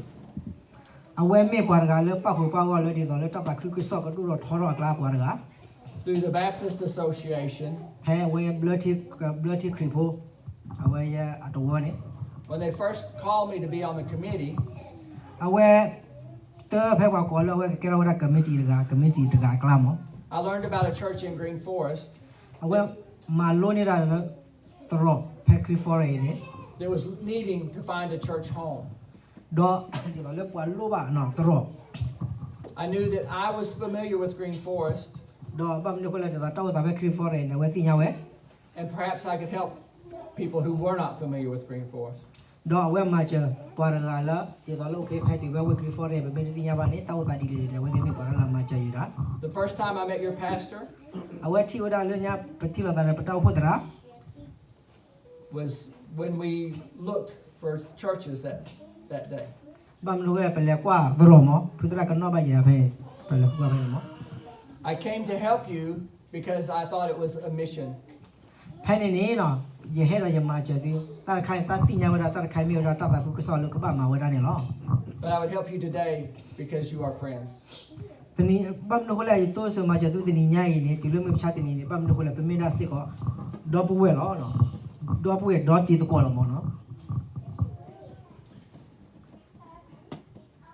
အဝဲမ့ၢ်ပှၤတဂၤလၢပၣ်ဃုာ်ပၣ်ဂီၢ်လၢဒ်သိးလၢတၢ်သးခုကစီၣ်ကဒိၣ်ထီၣ်ထီထီၣ်အကျါပှၤတဂၤ through the Baptist Association ဖဲအဝဲဘျၢထံခရံာ်ဖိ အဝဲအတဝၢန့ၣ် when they first called me to be on the committee, အဝဲ တဖဲပှၤကိးလၢအဝဲကကဲထီၣ်ဝဲဒၣ် committee တဂၤ committee တဂၤအကျါမး I learned about a church in Green Forest အဝဲမၤလိန့ၢ်ဒၣ်လၢ သရိာ်ဖဲ Green Forest အံၤန့ၣ် that was needing to find a church home. ဒီးဒ်သိးလၢပှၤလိၣ်ဘၣ်သရိာ် I knew that I was familiar with Green Forest ဒီးဘၣ်မနုၤအဃိလဲၣ်ဒ်သိးတၢ်အိၣ်သးဖဲ Green Forest န့ၣ် အဝဲသ့ၣ်ညါဝဲ and perhaps I could help people who were not familiar with Green Forest. ဒီးအဝဲမၤစၢၤပှၤတဂၤလၢ ဒ်သိးလၢအိၣ်က့ၤဖဲတုၤဝဲဝ့ၢ် Green Forest န့ၣ် ပမ့ၢ်တသ့ၣ်ညါဘၣ်န့ၣ် တၢ်အိၣ်သးဒ်လဲၣ်ဒ်လဲၣ် အဝဲသ့ၣ်မ့ၢ်ပှၤလၢအမၤစၢၤယၤ The first time I met your pastor အဝဲထံၣ်ဝဲဒၣ်လၢညါပထံၣ်လိာ်သးဒီးပတၢ်အိၣ်ဖှိၣ်သရၣ် was when we looked for churches that, that day. ဘၣ်မနုၤဝဲပလဲၤကွၢ်သရိာ်မး ဖုသရၣ်ကနီၣ်ဘၣ်ယၤဖဲ ပလဲၤကွၢ်ဖဲန့ၣ်မး I came to help you because I thought it was a mission. ဖဲန့ၣ်န့ၣ် ယဟဲဒီးယမၤစၢၤသု တၢ်တခါန့ၣ် သးသ့ၣ်ညါဝဲဒၣ်တၢ်တခါမ့ၢ်ဝဲဒၣ်တၢ်သးခုကစီၣ်လၢကဘၣ်မၤဝဲဒၣ်န့ၣ်လီၤ. But I would help you today because you are friends. ဘၣ်မနုၤအဃိလဲၣ် ယတိစၢၤမၤစၢၤသုတနံၤညါအံၤန့ၣ် တုၤလၢမုၢ်မဆါတနံၤန့ၣ် ဘၣ်မနုၤအဃိလဲၣ် ပမ့ၢ်ဒၣ်စ့ၢ်ကီး ဒီပုၢ်ဝဲၢ်လီၤ. ဒီပုၢ်ဝဲၢ်ဒီတံၤသကိးလီၤမးနီၤ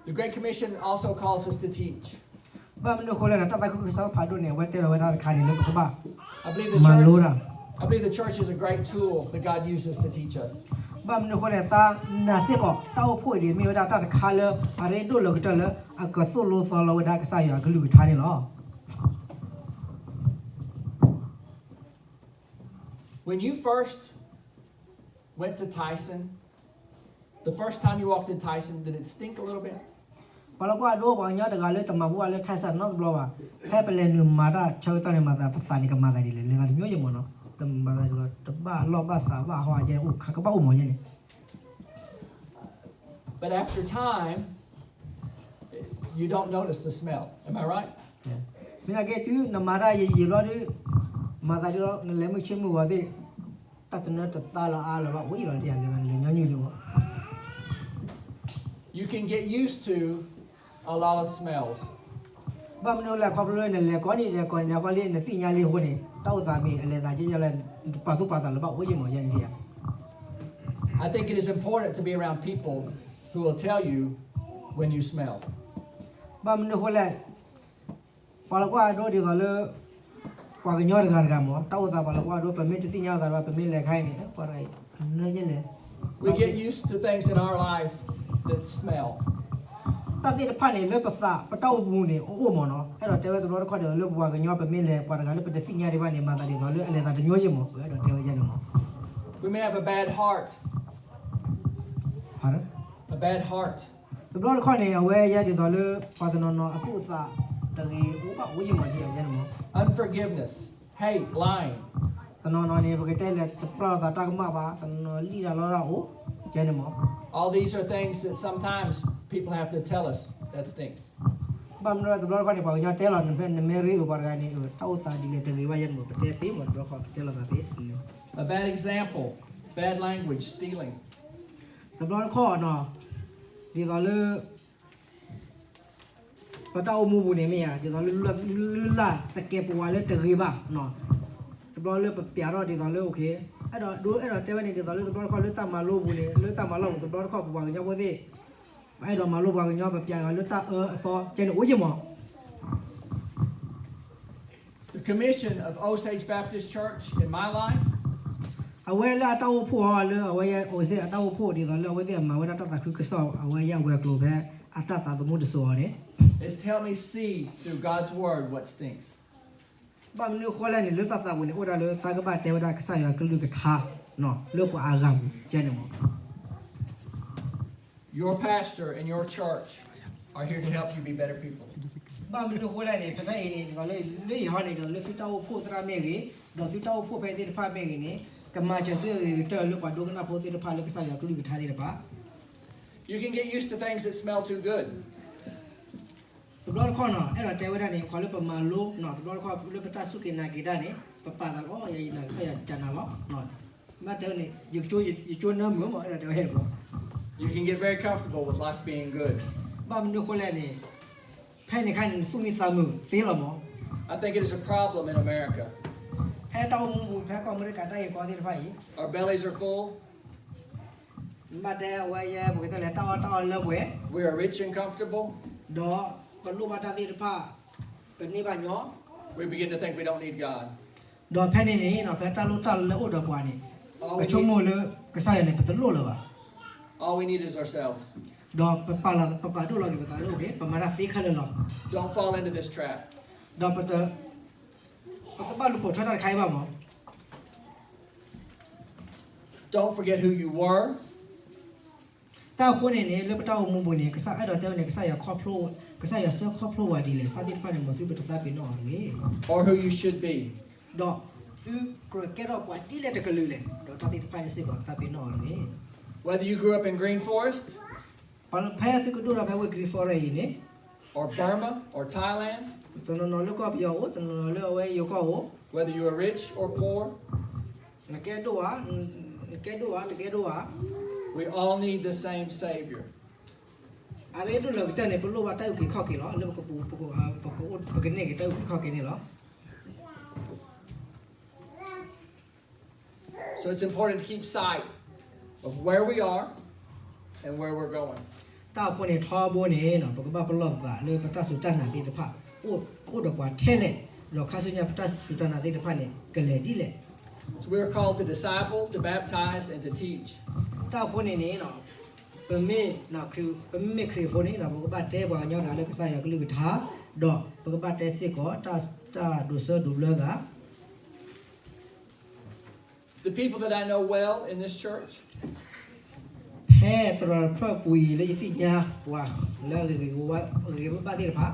The Great Commission also calls us to teach. ဘၣ်မနုၤအဃိလဲၣ်န့ၣ် တၢ်သးခုကစီၣ်ဖးဒိၣ်န့ၣ် အဝဲတဲလီၤဝဲဒၣ်တခါန့ၣ်လၢပကဘၣ် I believe the မၤလိတၢ် church, I believe the church is a great tool that God uses to teach us. ဘၣ်မနုၤအဃိလဲၣ် သးနာ်စ့ၢ်ကီး တၢ်အိၣ်ဖှိၣ်အံၤန့ၣ် မ့ၢ်ဝဲဒၣ်တၢ်တခါလၢ အရ့ဒိၣ်လီၤကတၢၢ်လၢ အကသိၣ်လိသီလီၤဝဲဒၣ်ကစၢ်ယွၤအကလုၢ်ကထါန့ၣ်လီၤ. When you first went to Tyson, the first time you walked in Tyson, did it stink a little bit? ပှၤလၢကွၢ်ဒိပှၤကညီတဂၤလၢတမၤဘူၣ်ဘၣ်လၢ Tyson နီတဘျီဘၣ်, ဖဲပလဲၤနုာ်မၤတၢ်ဆၢကတီၢ်န့ၣ် မၤသးပသးန့ၣ် ကမၤသးဒ်လဲၣ်, လဲၤသးတမျိုးယဲၢ်မးနီၤ, မၤသးဒ်သိး တဘၣ်လီၢ်ဘၣ်စးဘၣ်ဟီကဲ ကဘၣ်အိၣ်မးယဲၢ်န့ၣ် But after time, you don't notice the smell. Am I right? မ့ၢ်နာ်က့ တုၤနမၤတၢ်ယံာ်ယံာ်ဘျီဒီး မၤသးဒ်လီၤ နလဲၤမုၢ်ဆ့မုၢ်ဂီၤသ့ၣ် တၢ်တနၢတသါလၢအါလၢၤဘၣ် အိၣ်အံၤလီၤတယၤ လဲၤသးနလဲၤညီနုၢ်ဒံးမး You can get used to a lot of smells. ဘၣ်မနုၤလဲၣ် ခီဖျိလၢနလဲၤကိးနံၤလဲၤကိးနံၤ နကီလံ နသ့ၣ်ညါလံအဃိန့ၣ် တၢ်အိၣ်သးမ့ၢ်အလဲၤသးကဲယဲၢ်လၢ ပာ်သူၣ်ပာ်သးလၢဘၣ်အိၣ်ယဲၢ်မးယဲၢ်န့ၣ် I think it is important to be around people who will tell you when you smell. ဘၣ်မနုၤအဃိလဲၣ် ပှၤလၢကွၢ်အဒိဒ်သိးလၢ ပှၤကညီတဂၤတဂၤမး တၢ်အိၣ်သးပှၤလၢကွၢ်အဒိ ပမ့ၢ်တသ့ၣ်ညါအသးဘၣ် ပမ့ၢ်လဲၤခါအံၤန့ၣ် ပှၤတဂၤအနၢယဲၢ်လဲၣ် We get used to things in our life that smell. တၢ်သ့ၣ်တဖၣ်န့ၣ် လၢပသးပတၢ်အိၣ်မူန့ၣ် အအိၣ်မးနီၤ အဲၣ်ဒိးတဲဝဲတဘျီတခီၣ်ဒ်သိးလၢပှၤကညီပမ့ၢ်လဲၤ ပှၤတဂၤလၢပတသ့ၣ်ညါဒံးဘၣ်န့ၣ် မၤသးဒ်သိးလၢ အလဲၤသးတညီယဲၢ်မး ပအဲၣ်ဒိးတဲဝဲယဲၢ်န့ၣ်မး We may have a bad heart. A bad heart. တဘျီတခီၣ်န့ၣ် အဝဲယဲၢ်ဒ်သိးလၢ ပှၤတနီၤနီၤအသူၣ်အသးတဂ့ၤ အိၣ်ဘၣ်အိၣ်ယဲၢ်မးယဲၢ်န့ၣ်မး Unforgiveness, hate, lying. တနီၤနီၤန့ၣ် ပကတဲလဲၣ် တပျၢ်လိာ်သးတၢ်ကမၣ်ဘၣ် တနီၤနီၤလံၣ်တၢ်လီတၢ်အိၣ် ယဲၢ်န့ၣ်မး All these are things that sometimes people have to tell us that stinks. ဘၣ်မနုၤတဘျီတခီၣ်န့ၣ် ပှၤကညီတဲလီၤ နမ့ၢ်ရ့အုးပှၤတဂၤန့ၣ် တၢ်အိၣ်သးဒ်လဲၣ်တဂ့ၤဘၣ်ယဲၢ်န့ၣ်မး ပတဲသ့မး တဘျီတခီၣ် ပတဲလိာ်သးသ့ A bad example, bad language, stealing. တဘျီတခီၣ်နီၤ ဒ်သိးလၢ ပတၢ်အိၣ်မူပူၤန့ၣ်မ့ၢ်ဧါ ဒ်သိးလၢ လုၢ်လၢ်သကဲးပဝးလၢတဂ့ၤဘၣ် တဘျီလၢပပျးထီၣ်ဒ်သိးလၢ အိၣ်ခ့ အဲၣ်ဒိး အဲၣ်ဒိးတဲဝဲန့ၣ် ဒ်သိးလၢတဘျီတခီၣ်လၢတၢ်မၤလိပူၤန့ၣ် လၢတၢ်မၤလီၢ်ပူၤ တဘျီတခီၣ်ပပှၤကညီဖိသ့ၣ် ပအဲၣ်ဒိးမၤလိပှၤကညီ ပပျးယွၤလၢတၢ်အၢအသီ ကဲန့ၣ်အိၣ်ယဲၢ်မး The commission of Osage Baptist Church in my life အဝဲလၢအတၢ်အိၣ်ဖှိၣ်အီၤလၢအဝဲယဲၢ် Osage အတၢ်အိၣ်ဖှိၣ်ဒ်သိးလၢအဝဲသ့ၣ်အမၤဝဲဒၣ်တၢ်သးခုကစီၣ် အဝဲယဲၢ်အဝဲၤကျိၤဖဲ အတၢ်သးသမူတစိၤအီၤန့ၣ် is to help me see through God's word what stinks. ဘၣ်မနုၤအဃိလဲၣ်န့ၣ် လၢသးသးပူၤန့ၣ် အိၣ်ဒၣ်လၢသးကဘၣ်တဲဝဲဒၣ်ကစၢ်ယွၤကလုၢ်ကထါ လၢပှၤအါဂၤပူၤ ကဲန့ၣ်မး Your pastor and your church are here to help you be better people. ဘၣ်မနုၤအဃိလဲၣ်န့ၣ် ဖဲဖဲအံၤန့ၣ် ဒ်သိးလၢ လၢယဟီန့ၣ် ဒ်သိးလၢသုတၢ်အိၣ်ဖှိၣ်သရၣ်မ့ၢ်ဂ့ၤ ဒီးသုတၢ်အိၣ်ဖှိၣ်ဖဲသ့ၣ်တဖၣ်မ့ၢ်ဂ့ၤန့ၣ် ကမၤစၢၤသုအဂ့ၤကတၢၢ်လၢပှၤဒိကနၣ်ဖိသ့ၣ်တဖၣ်လၢကစၢ်ယွၤကလုၢ်ကထါသ့ၣ်တဖၣ် You can get used to things that smell too good. တဘျီတခီၣ်နီၤ အဲၣ်ဒိးတဲဝဲဒၣ်န့ၣ် ပှၤလၢပမၤလိနီၤ တဘျီတခီၣ်လၢပတၢ်စူၢ်က့ၤနာ်က့ၤတၢ်န့ၣ် ပပာ်သးလီၤ ယၤယနာ်ကစၢ်ယွၤကနၤလီၤ ဘၣ်တဲဝဲန့ၣ် ယကၠိနၢမုာ်မး အဲၣ်ဒိးတဲဝဲဟဲတဘျီ You can get very comfortable with life being good. ဘၣ်မနုၤအဃိလဲၣ်န့ၣ်, ဖဲန့ၣ်အခါန့ၣ် နသူၣ်မံသးမုာ်သ့လီၤမး. I think it is a problem in America. ဖဲတၢ်အိၣ်မူပူၤ ဖဲကီၢ်အမဲရကၤတၢ်ဂ့ၢ်ကီသ့ၣ်တဖၣ်အံၤ, Our bellies are full. ဘၣ်တဲအဝဲယဲ ပကတဲလဲၣ် တၢ်အီၣ်တၢ်အီလၢပှဲၤ, We are rich and comfortable. ဒီးပလိၣ်ဘၣ်တၢ်သ့ၣ်တဖၣ် ပန့ၢ်ဘၣ်ညီ, We begin to think we don't need God. ဒီးဖဲန့ၣ်န့ၣ် ဖဲတၢ်လိၣ်တၢ်လၢအိၣ်ဒီးပှၤန့ၣ်, ပဆိကမိၣ်လၢကစၢ်ယွၤန့ၣ် ပတလိၣ်လၢၤဘၣ်. All we need is ourselves. ဒီးပပာ်လီၤ ပပာ်ဒိၣ်လီၤက့ၤပသးလၢအအိၣ်က့ၤ ပမၤတၢ်သ့ခဲလၢာ်လီၤ. Don't fall into this trap. ဒီးပတ ပတဘၣ်လူၤပိာ်ထွဲတၢ်တခါအံၤဘၣ်မး. Don't forget who you were. တၢ်အဃိန့ၣ်န့ၣ် လၢပတၢ်အိၣ်မူပူၤန့ၣ် ကစၢ်အဲၣ်ဒိးတဲဝဲန့ၣ် ကစၢ်ယွၤခီဖျိ, ကစၢ်ယွၤဆှၢခီဖျိပှၤဒ်လဲၣ်, တၢ်သ့ၣ်တဖၣ်န့ၣ် မ်သုပတသးပ့ၤနီၣ်အီၤတဂ့ၤ. Or who you should be. ဒီးသုကြၢးကဲထီၣ်ပှၤဒ်လဲၣ်တကလုာ်လဲၣ်, ဒီးတၢ်သ့ၣ်တဖၣ်န့ၣ်စ့ၢ်ကီး သးပ့ၤနီၣ်အီၤတဂ့ၤ. Whether you grew up in Green Forest, ဖဲသုကဒိၣ်ထီၣ်ဖဲဝ့ၢ် Green Forest အံၤန့ၣ်, or Burma, or Thailand, တနီၤနီၤလၢကီၢ်ပယီၤအိၣ်, တနီၤနီၤလၢအဝဲယိၤကီၢ်အိၣ်, whether you are rich or poor, နကဲဒိၣ်ဧါ, နကဲဒိၣ်ဧါ, နကဲဒိၣ်ဧါ, we all need the same Savior. အရ့ဒိၣ်လၢကတၢၢ်န့ၣ် ပလိၣ်ဘၣ်တၢ်အုၣ်က့ၤခီၣ်က့ၤလီၤ, လၢပကပူၤ, ပက, ပကအိၣ်, ပကန့ၢ်က့ၤတၢ်အုၣ်က့ၤခီၣ်က့ၤန့ၣ်လီၤ. So it's important to keep sight of where we are and where we're going. တၢ်အဃိန့ၣ် ထီဘိန့ၣ် ပကဘၣ်ပလီၢ်ပသးလၢပတၢ်စူၢ်တၢ်နာ်သ့ၣ်တဖၣ် အိၣ်, အိၣ်ဒီးပှၤထဲလဲၣ်, ဒီးခါဆူညါပတၢ်စူၢ်တၢ်နာ်သ့ၣ်တဖၣ်န့ၣ် ကလဲၤဒ်လဲၣ်. So we are called to disciple, to baptize, and to teach. တၢ်အဃိန့ၣ်န့ၣ် ပမ့ၢ်, ပမ့မ့ၢ်ခရံာ်ဖိန့ၣ် ပကဘၣ်တဲပှၤကညီတဂၤလၢကစၢ်ယွၤကလုၢ်ကထါ, ဒီးပကဘၣ်တဲစ့ၢ်ကီး တၢ်ဒိးစၢဒိးဘျၢသး The people that I know well in this church, ဖဲသရိာ်တဖျၢၣ်ပူၤအံၤလၢယသ့ၣ်ညါပှၤလၢအဂ့ၤဂ့ၤဘၣ်ဘၣ်သ့ၣ်တဖၣ်,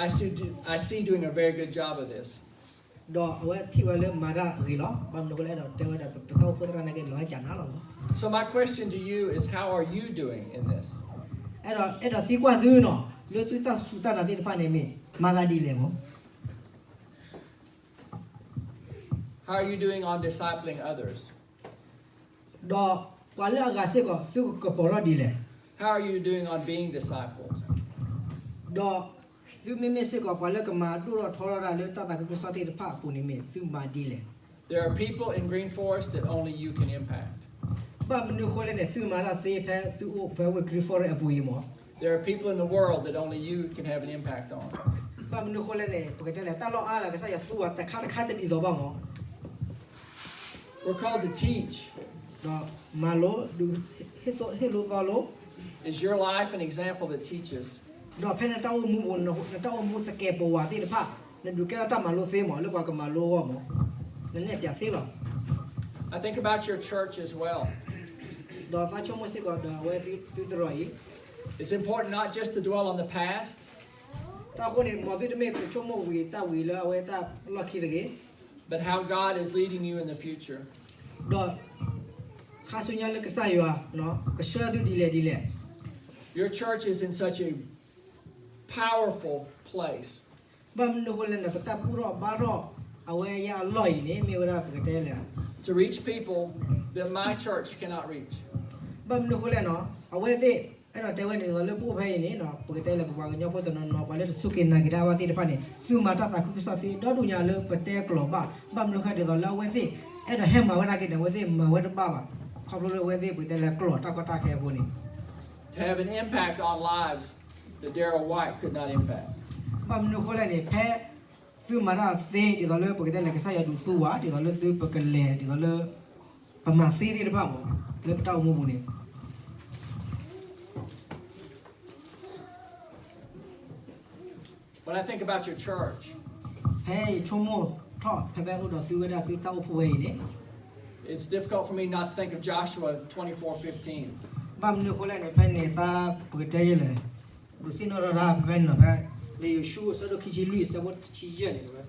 I see, I see doing a very good job of this. ဒီးအဝဲထံၣ်ဝဲလၢမၤတၢ်ဂ့ၤလီၤ. ဘၣ်မနုၤအဃိလဲၣ်, အဲၣ်ဒိးတဲဝဲဒၣ် ပတၢ်အိၣ်ဖှိၣ်သရၣ်နာ်က့ လီၤဟဲကၢ်နၤလီၤ. So my question to you is, how are you doing in this? အဲၣ်ဒိး, အဲၣ်ဒိးသံကွၢ်သုနီၤ, လၢသုတၢ်စူၢ်တၢ်နာ်သ့ၣ်တဖၣ်န့ၣ်မ့ၢ်မၤသးဒ်လဲၣ်မး. How are you doing on discipling others? ဒီးပှၤလၢအဂၤစ့ၢ်ကီး သုကကပီၤထီၣ်ဒ်လဲၣ်. How are you doing on being discipled? ဒီးသုမ့မ့ၢ်စ့ၢ်ကီး ပှၤလၢကမၤဒိၣ်ထီၣ်ထီထီၣ်တၢ်လၢတၢ်သးခုကစီၣ်သ့ၣ်တဖၣ်အပူၤန့ၣ်မ့ၢ် သုမၤဒ်လဲၣ်. There are people in Green Forest that only you can impact. ဘၣ်မနုၤအဃိလဲၣ်န့ၣ် သုမၤတၢ်သ့ဖဲသုအိၣ်ဖဲဝ့ၢ် Green Forest အပူၤအံၤမး. There are people in the world that only you can have an impact on. ဘၣ်မနုၤအဃိလဲၣ်န့ၣ် ပကတဲလဲၣ် တၢ်လီၢ်အါလၢကစၢ်ယွၤသူပှၤတခါတခါတဒ်သိးဘၣ်မး. We're called to teach. ဒီးမၤလိ, ဟ့ၣ်လိာ်သီလိာ်. Is your life an example that teaches? ဒီးဖဲနတၢ်အိၣ်မူပူၤ, နတၢ်အိၣ်မူသကဲးပဝးသ့ၣ်တဖၣ်, နဒုးကဲထီၣ်တၢ်မၤလိသ့မး လၢပှၤကမၤလိအဂီၢ်မး, နနဲၣ်ပၠးသ့လီၤ. I think about your church as well. ဒီးသးဆိကမိၣ်စ့ၢ်ကီးဒီးအဝဲသုသရိာ်အံၤ. It's important not just to dwell on the past, တၢ်အဃိန့ၣ�် မ်သုတမ့ၢ်ပဆိကမိၣ်ဝံၤတၢ်ဝံၤလၢအဝဲတၢ်လီၢ်ခံတဂ့ၤ. But how God is leading you in the future. ဒီးခါဆူညါလၢကစၢ်ယွၤ ကဆှၢသုဒ်လဲၣ်ဒ်လဲၣ်. Your church is in such a powerful place. ဘၣ်မနုၤအဃိလဲၣ်န့ၣ် ပတၢ်ဘူၣ်ထီၣ်ဘါထီၣ်အဝဲအံၤအလီၢ်အံၤန့ၣ် မ့ၢ်ဝဲဒၣ်ပကတဲလဲၣ် to reach people that my church cannot reach. ဘၣ်မနုၤအဃိလဲၣ်န့ၣ် အဝဲသ့ၣ် အဲၣ်ဒိးတဲဝဲန့ၣ် ဒ်သိးလၢပအိၣ်ဖဲအံၤန့ၣ် ပကတဲလဲၣ် ပပှၤကညီဖိတနီၤနီၤ ပှၤလၢတစူၢ်က့ၤနာ်က့ၤတၢ်ဘၣ်သ့ၣ်တဖၣ်န့ၣ် သုမၤတၢ်သးခုကစီၣ်သ့ ဒီဒူၣ်ညါလၢပတဲကျိာ်ဘၣ်. ဘၣ်မနုၤဃိ ဒ်သိးလၢအဝဲသ့ၣ် အဲၣ်ဒိးဟဲမၤဝဲဒၣ်က့ၤန့ၣ် အဝဲသ့ၣ်မၤဝဲတဘၣ်ဘၣ်. ခီဖျိလၢအဝဲသ့ၣ်ပကတဲလဲၣ်ကျိာ်တၢ်ကီတၢ်ခဲအဃိန့ၣ် To have an impact on lives that Daryl White could not impact. ဘၣ်မနုၤအဃိလဲၣ်န့ၣ် ဖဲသုမၤတၢ်သ့ ဒ်သိးလၢပကတဲလဲၣ် ကစၢ်ယွၤဒုးသူဝဲ ဒ်သိးလၢသုပကလဲၤ ဒ်သိးလၢ ပမၤသ့သ့ၣ်တဖၣ်မး လၢပတၢ်အိၣ်မူပူၤန့ၣ် When I think about your church, ဖဲယဆိကမိၣ်ထီၣ် ဖဲဖဲအိၣ်ဒီးသုဝဲဒၣ်သုတၢ်အိၣ်ဖှိၣ်ဝဲအံၤန့ၣ် it's difficult for me not to think of Joshua twenty-four fifteen. ဘၣ်မနုၤအဃိလဲၣ်န့ၣ် ဖဲန့ၣ်သးပကတဲယဲလဲၣ် ဒုးသ့ၣ်နီၣ်ထီၣ်တၢ်ဖဲဖဲန့ၣ်နီၤ ဖဲလံာ်ယိၤၡူ အဆၢဒိၣ်ခံဆံလွံၢ် အဆၢဖိတဆံယဲၢ်န့ၣ်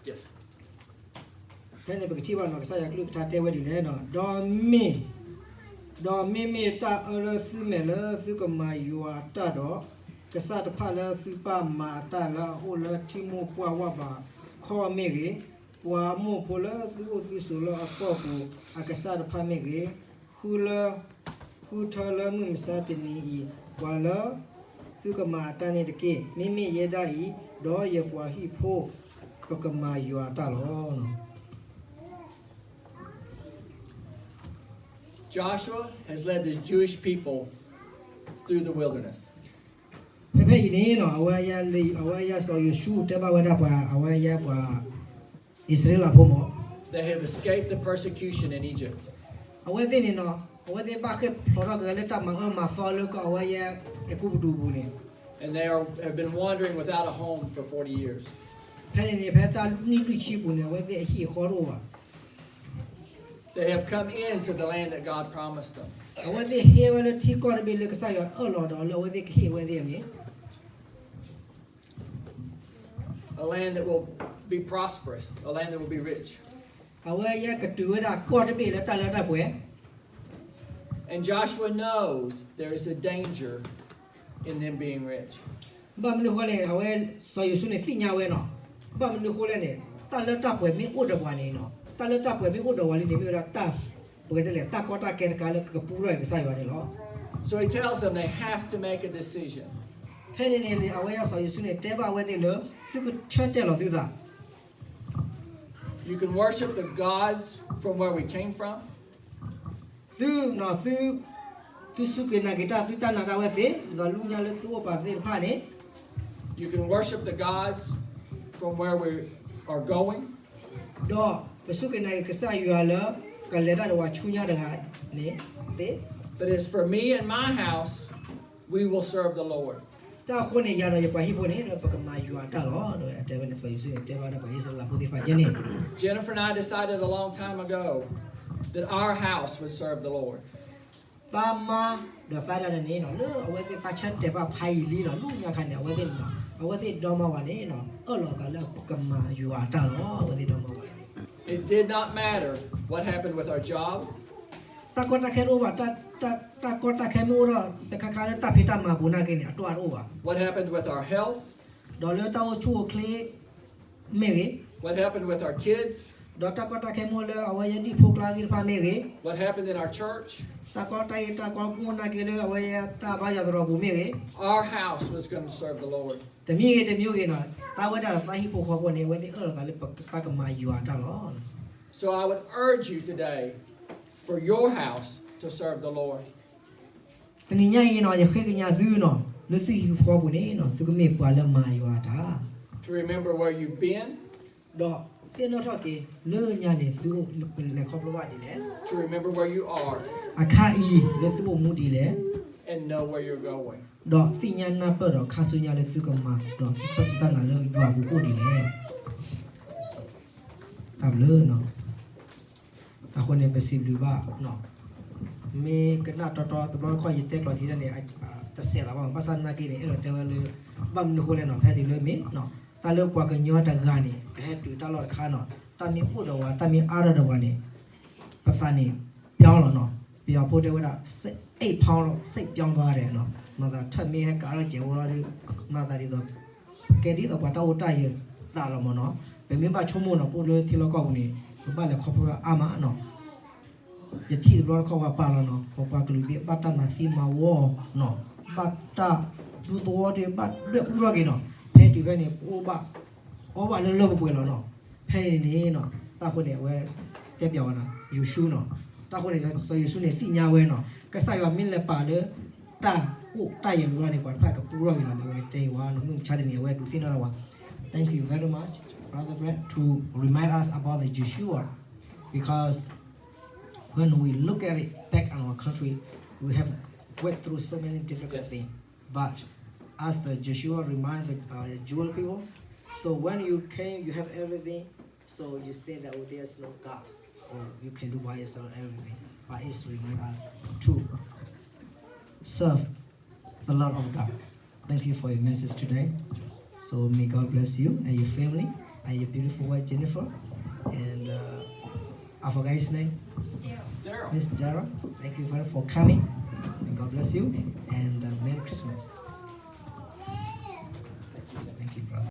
Yes. ဖဲန့ၣ်ပကထံၣ်ဘၣ်နီၤ ကစၢ်ယွၤကလုၢ်ကထါတဲဝဲဒ်လဲၣ်နီၤ ဒီးမ့ၢ်, ဒီးမ့မ့ၢ်တၢ်အၢလၢသုမဲာ်လၢသုကမၤယွၤအတၢ်ဒီး, ကစၢ်တဖၣ်လၢသုပၢ်မၤအတၢ်လၢအအိၣ်လၢထံမိၢ်ပှၢ်ဝၣ်ဘးခီၣ်မ့ၢ်ဂ့ၤ, ပှၤမိၢ်ဖိလၢသုအိၣ်သုဆိးလၢအကီၢ်ပူၤ အကစၢ်တဖၣ်မ့ၢ်ဂ့ၤ, ဃုလၢ ဃုထၢလၢမုၢ်မဆါတနံၤအံၤ ပှၤလၢသုကမၤအတၢ်န့ၣ်တက့ၢ်. မ့မ့ၢ်ယဲဒၣ်အံၤ, ဒီးယပှၤဟံၣ်ဖိ ပကမၤယွၤအတၢ်လီၤ. Joshua has led the Jewish people through the wilderness. ဖဲဖဲအံၤန့ၣ်နီၤ အဝဲ အဝဲယၤစီၤယိၤၡူတဲဘၣ်ဝဲဒၣ်ပှၤ အဝဲယၤပှၤ အံၣ်စရ့လးဖိမး They have escaped the persecution in Egypt. အဝဲသ့ၣ်န့ၣ်နီၤ အဝဲသ့ၣ်ဘၣ်ဃ့ၢ်ဖျိးထီၣ်က့ၤလၢတၢ်မၤအၢမၤသီလၢကီၢ်အဝဲယဲအဲၤကူပတူးအပူၤန့ၣ် And they are, have been wandering without a home for forty years. ဖဲန့ၣ်န့ၣ် ဖဲတၢ်နံၣ်လွံၢ်ဆံပူၤန့ၣ် အဝဲသ့ၣ်အဟံၣ်အဃီတအိၣ်ဘၣ်. They have come into the land that God promised them. အဝဲသ့ၣ်ဟဲဝဲလၢထံကီၢ်တဘ့ၣ်လၢကစၢ်ယွၤအၢၣ်လီၤဒီး လၢအဝဲသ့ၣ်ကဟ့ၣ်ဝဲသ့ၣ်န့ၣ် A land that will be prosperous, a land that will be rich. အဝဲယဲကတုၤဝဲဒၣ်ကီၢ်တဘ့ၣ်လၢတၢ်လၢတၢ်ပှဲၤ And Joshua knows there is a danger in them being rich. ဘၣ်မနုၤဃိလဲၣ် အဝဲစီၤယိၤၡူန့ၣ်သ့ၣ်ညါဝဲနီၤ ဘၣ်မနုၤဃိလဲၣ်န့ၣ် တၢ်လၢတၢ်ပှဲၤမ့ၢ်အိၣ်ဒီးပှၤန့ၣ်နီၤ တၢ်လၢတၢ်ပှဲၤမ့ၢ်အိၣ်ဒီးပှၤလံန့ၣ် မ့ၢ်ဝဲဒၣ်တၢ် ပကတဲလဲၣ် တၢ်ကီတၢ်ခဲတခါလၢကကပူထီၣ်က့ၤကစၢ်ယွၤန့ၣ်လီၤ. So he tells them they have to make a decision. ဖဲန့ၣ်န့ၣ် အဝဲယဲစီၤယိၤၡူန့ၣ် တဲဘၣ်အဝဲသ့ၣ်လၢ သုကဆၢတဲာ်လီၤသုသး You can worship the gods from where we came from. သု သု သုစူၢ်က့ၤနာ်က့ၤတၢ်သုတၢ်နာ်တၢ်ဝဲသ့ၣ် ဒ်သိးလူညါလၢသုအိၣ်ပာ်သ့ၣ်တဖၣ်န့ၣ် You can worship the gods from where we are going. ဒီးပစူၢ်က့ၤနာ်က့ၤကစၢ်ယွၤလၢ ကလဲၤတၢ်ဒီးပှၤဆူညါတဂၤန့ၣ်သ့ But as for me and my house, we will serve the Lord. တၢ်အဃိန့ၣ် ယၤဒီးယပှၤဟံၣ်ဖိန့ၣ် ပကမၤယွၤအတၢ်လီၤ. တဲဝဲန့ၣ် စီၤယိၤၡူန့ၣ် တဲဘၣ်ဒီးပှၤအံၣ်စရ့လးဖိသ့ၣ်တဖၣ်ယဲန့ၣ် Jennifer and I decided a long time ago that our house would serve the Lord. သးမါဒီးသးဒၣ်န့ၣ်နီၤ လၢအဝဲသ့ၣ်သးဆၢတဲာ်ဘၣ်ဖးယံာ်လံနီၤ လူညါခါန့ၣ် အဝဲသ့ၣ်န့ၣ်နီၤ အဝဲသ့ၣ်ဒီမါဝၤန့ၣ်နီၤ အၢၣ်လီၤအသးလၢပကမၤယွၤအတၢ်လီၤ အဝဲသ့ၣ်ဒီမါဝၤန့ၣ် It did not matter what happened with our job. တၢ်ကီတၢ်ခဲတအိၣ်ဘၣ် တၢ်ကီတၢ်ခဲမ့ၢ်အိၣ်ဒီး တခါခါလၢတၢ်ဖံးတၢ်မၤပူၤနာ်က့န့ၣ် အတအိၣ်ဘၣ် What happened with our health. ဒီးလၢတၢ်အိၣ်ဆူၣ်အိၣ်ချ့ မ့ၢ်ဂ့ၤ, What happened with our kids. ဒီးတၢ်ကီတၢ်ခဲမ့ၢ်အိၣ်လၢအဝဲယဲဒံၣ်ဖိကျါသ့ၣ်တဖၣ်မ့ၢ်ဂ့ၤ, What happened in our church. တၢ်ကီတၢ်ခဲတၢ်ကီမ့ၢ်အိၣ်နာ်က့လၢအဝဲယဲတၢ်ဘါယွၤသရိာ်ပူၤမ့ၢ်ဂ့ၤ, Our house was gonna serve the Lord. တမံၤဂ့ၤတမံၤဂ့ၤနီၤ, တၢ်ဝဲဒၣ်သးဟံၣ်ဖိဃီဖိန့ၣ် အဝဲသ့ၣ်အၢၣ်လီၤသးလၢသးကမၤယွၤအတၢ်လီၤ. So I would urge you today for your house to serve the Lord. တနံၤညါအံၤနီၤ ယဃ့ကညးသုနီၤ လၢသုဟံၣ်ဖိဃီဖိပူၤန့ၣ်နီၤ သုကမ့ၢ်ပှၤလၢမၤယွၤအတၢ်, To remember where you've been. ဒီးသ့ၣ်နီၣ်ထီၣ်က့ၤ လၢညါန့ၣ် သုအိၣ်လဲၤခီဖျိဘၣ်ဒ်လဲၣ်, To remember where you are. အခါအံၤလၢသုအိၣ်မူဒ်လဲၣ်, And know where you're going. ဒီးသ့ၣ်ညါနၢ်ပၢၢ်ဒီးခါဆူညါလၢသုကမၤ ဒီးသုတၢ်စူၢ်တၢ်နာ်လၢယွၤပူၤအိၣ်ဒ်လဲၣ်. တၢ်ဘျုးနီၤ. အဃိန့ၣ် ပစံးဘျုးဘၣ်, မ့ၢ်ကနၣ်တီတီတဘျီတခီၣ် ယတဲကျိးထံဒၣ်န့ၣ် တစဲးလီၤဘၣ်, ဘၣ်ဆၣ်နာ်က့န့ၣ် အဲၣ်ဒိးတဲဝဲလၢ ဘၣ်မနုၤဃိလဲၣ်နီၤ, ဖဲတုၤလၢမ့ၢ် တၢ်လၢပှၤကညီတဂၤန့ၣ် ပဟဲတုၤတၢ်လီၢ်တခါနီၤ, တၢ်မ့ၢ်အိၣ်ဒီးဝဲ တၢ်မ့ၢ်အါထီၣ်ဒီးဝဲန့ၣ် ပသးန့ၣ် ပြောင်းလီၤနီၤ. ပယီၤဖိတဲဝဲဒၣ် စိတ်ပြောင်းသွားတယ်နီၤ, နီၢ်သးထၢၣ်မ့ၢ်ဟဲကးထီၣ်စဲးဖိလီၤဒီး နီၢ်သးဒ်သိး ကဲဒ်သိးပှၤတၢ်အိၣ်တၢ်ယၢၤသးလီၤမ့ၢ်နီၤ. ပမ့ၢ်ဘၣ်ဆိကမိၣ်နီၤ ပအိၣ်လၢထံလီၢ်ကီၢ်ပူၤန့ၣ် ပဘၣ်လဲၤခီဖျိအါမးနီၤ. ယထံၣ်တဘျီတခီၣ်ပှၤပာ်လီၤနီၤ, ပပှၤကလုာ်သ့ၣ်ဘၣ်တၢ်မၤသံမၤဝီနီၤ, ဘၣ်တၢ်ဒူသဝီသ့ၣ် ဘၣ်ဒွဲၣ်အူထီၣ်က့ၤနီၤ. ဖဲတုၤဖဲန့ၣ် ပအိၣ်ဘၣ် အီဘၣ်လၢလၢပှဲၤပှဲၤလီၤနီၤ. ဖဲန့ၣ်န့ၣ်နီၤ တၢ်ဃိန့ၣ် အဝဲတဲပျးဝဲနီၤ ယိၤၡူနီၤ. တၢ်ဃိန့ၣ် စီၤယိၤၡူန့ၣ် သ့ၣ်ညါဝဲနီၤ, ကစၢ်ယွၤမ့ၢ်လဲၤပာ်လၢ တၢ်အိၣ်တၢ်ယၢၤလီၤန့ၣ် ပှၤတဖၣ်ကပူထီၣ်က့ၤလီၤန့ၣ် အဝဲန့ၣ်တဲဝဲနီၤ, မုၢ်မဆါတနံၤအဝဲဒုးသ့ၣ်နီၣ်ထီၣ်ဝဲ. Thank you very much, Brother Brad, to remind us about the Joshua, because when we look at it back in our country, we have went through so many difficult things. But as the Joshua reminded the uh, Jewish people, so when you came, you have everything, so you think that, oh, there's no God, or you can do by yourself everything. But it's remind us to serve the Lord of God. Thank you for your message today. So may God bless you and your family and your beautiful wife Jennifer. And uh, I forgot his name. Miss Dara, thank you very for coming. May God bless you and uh, Merry Christmas.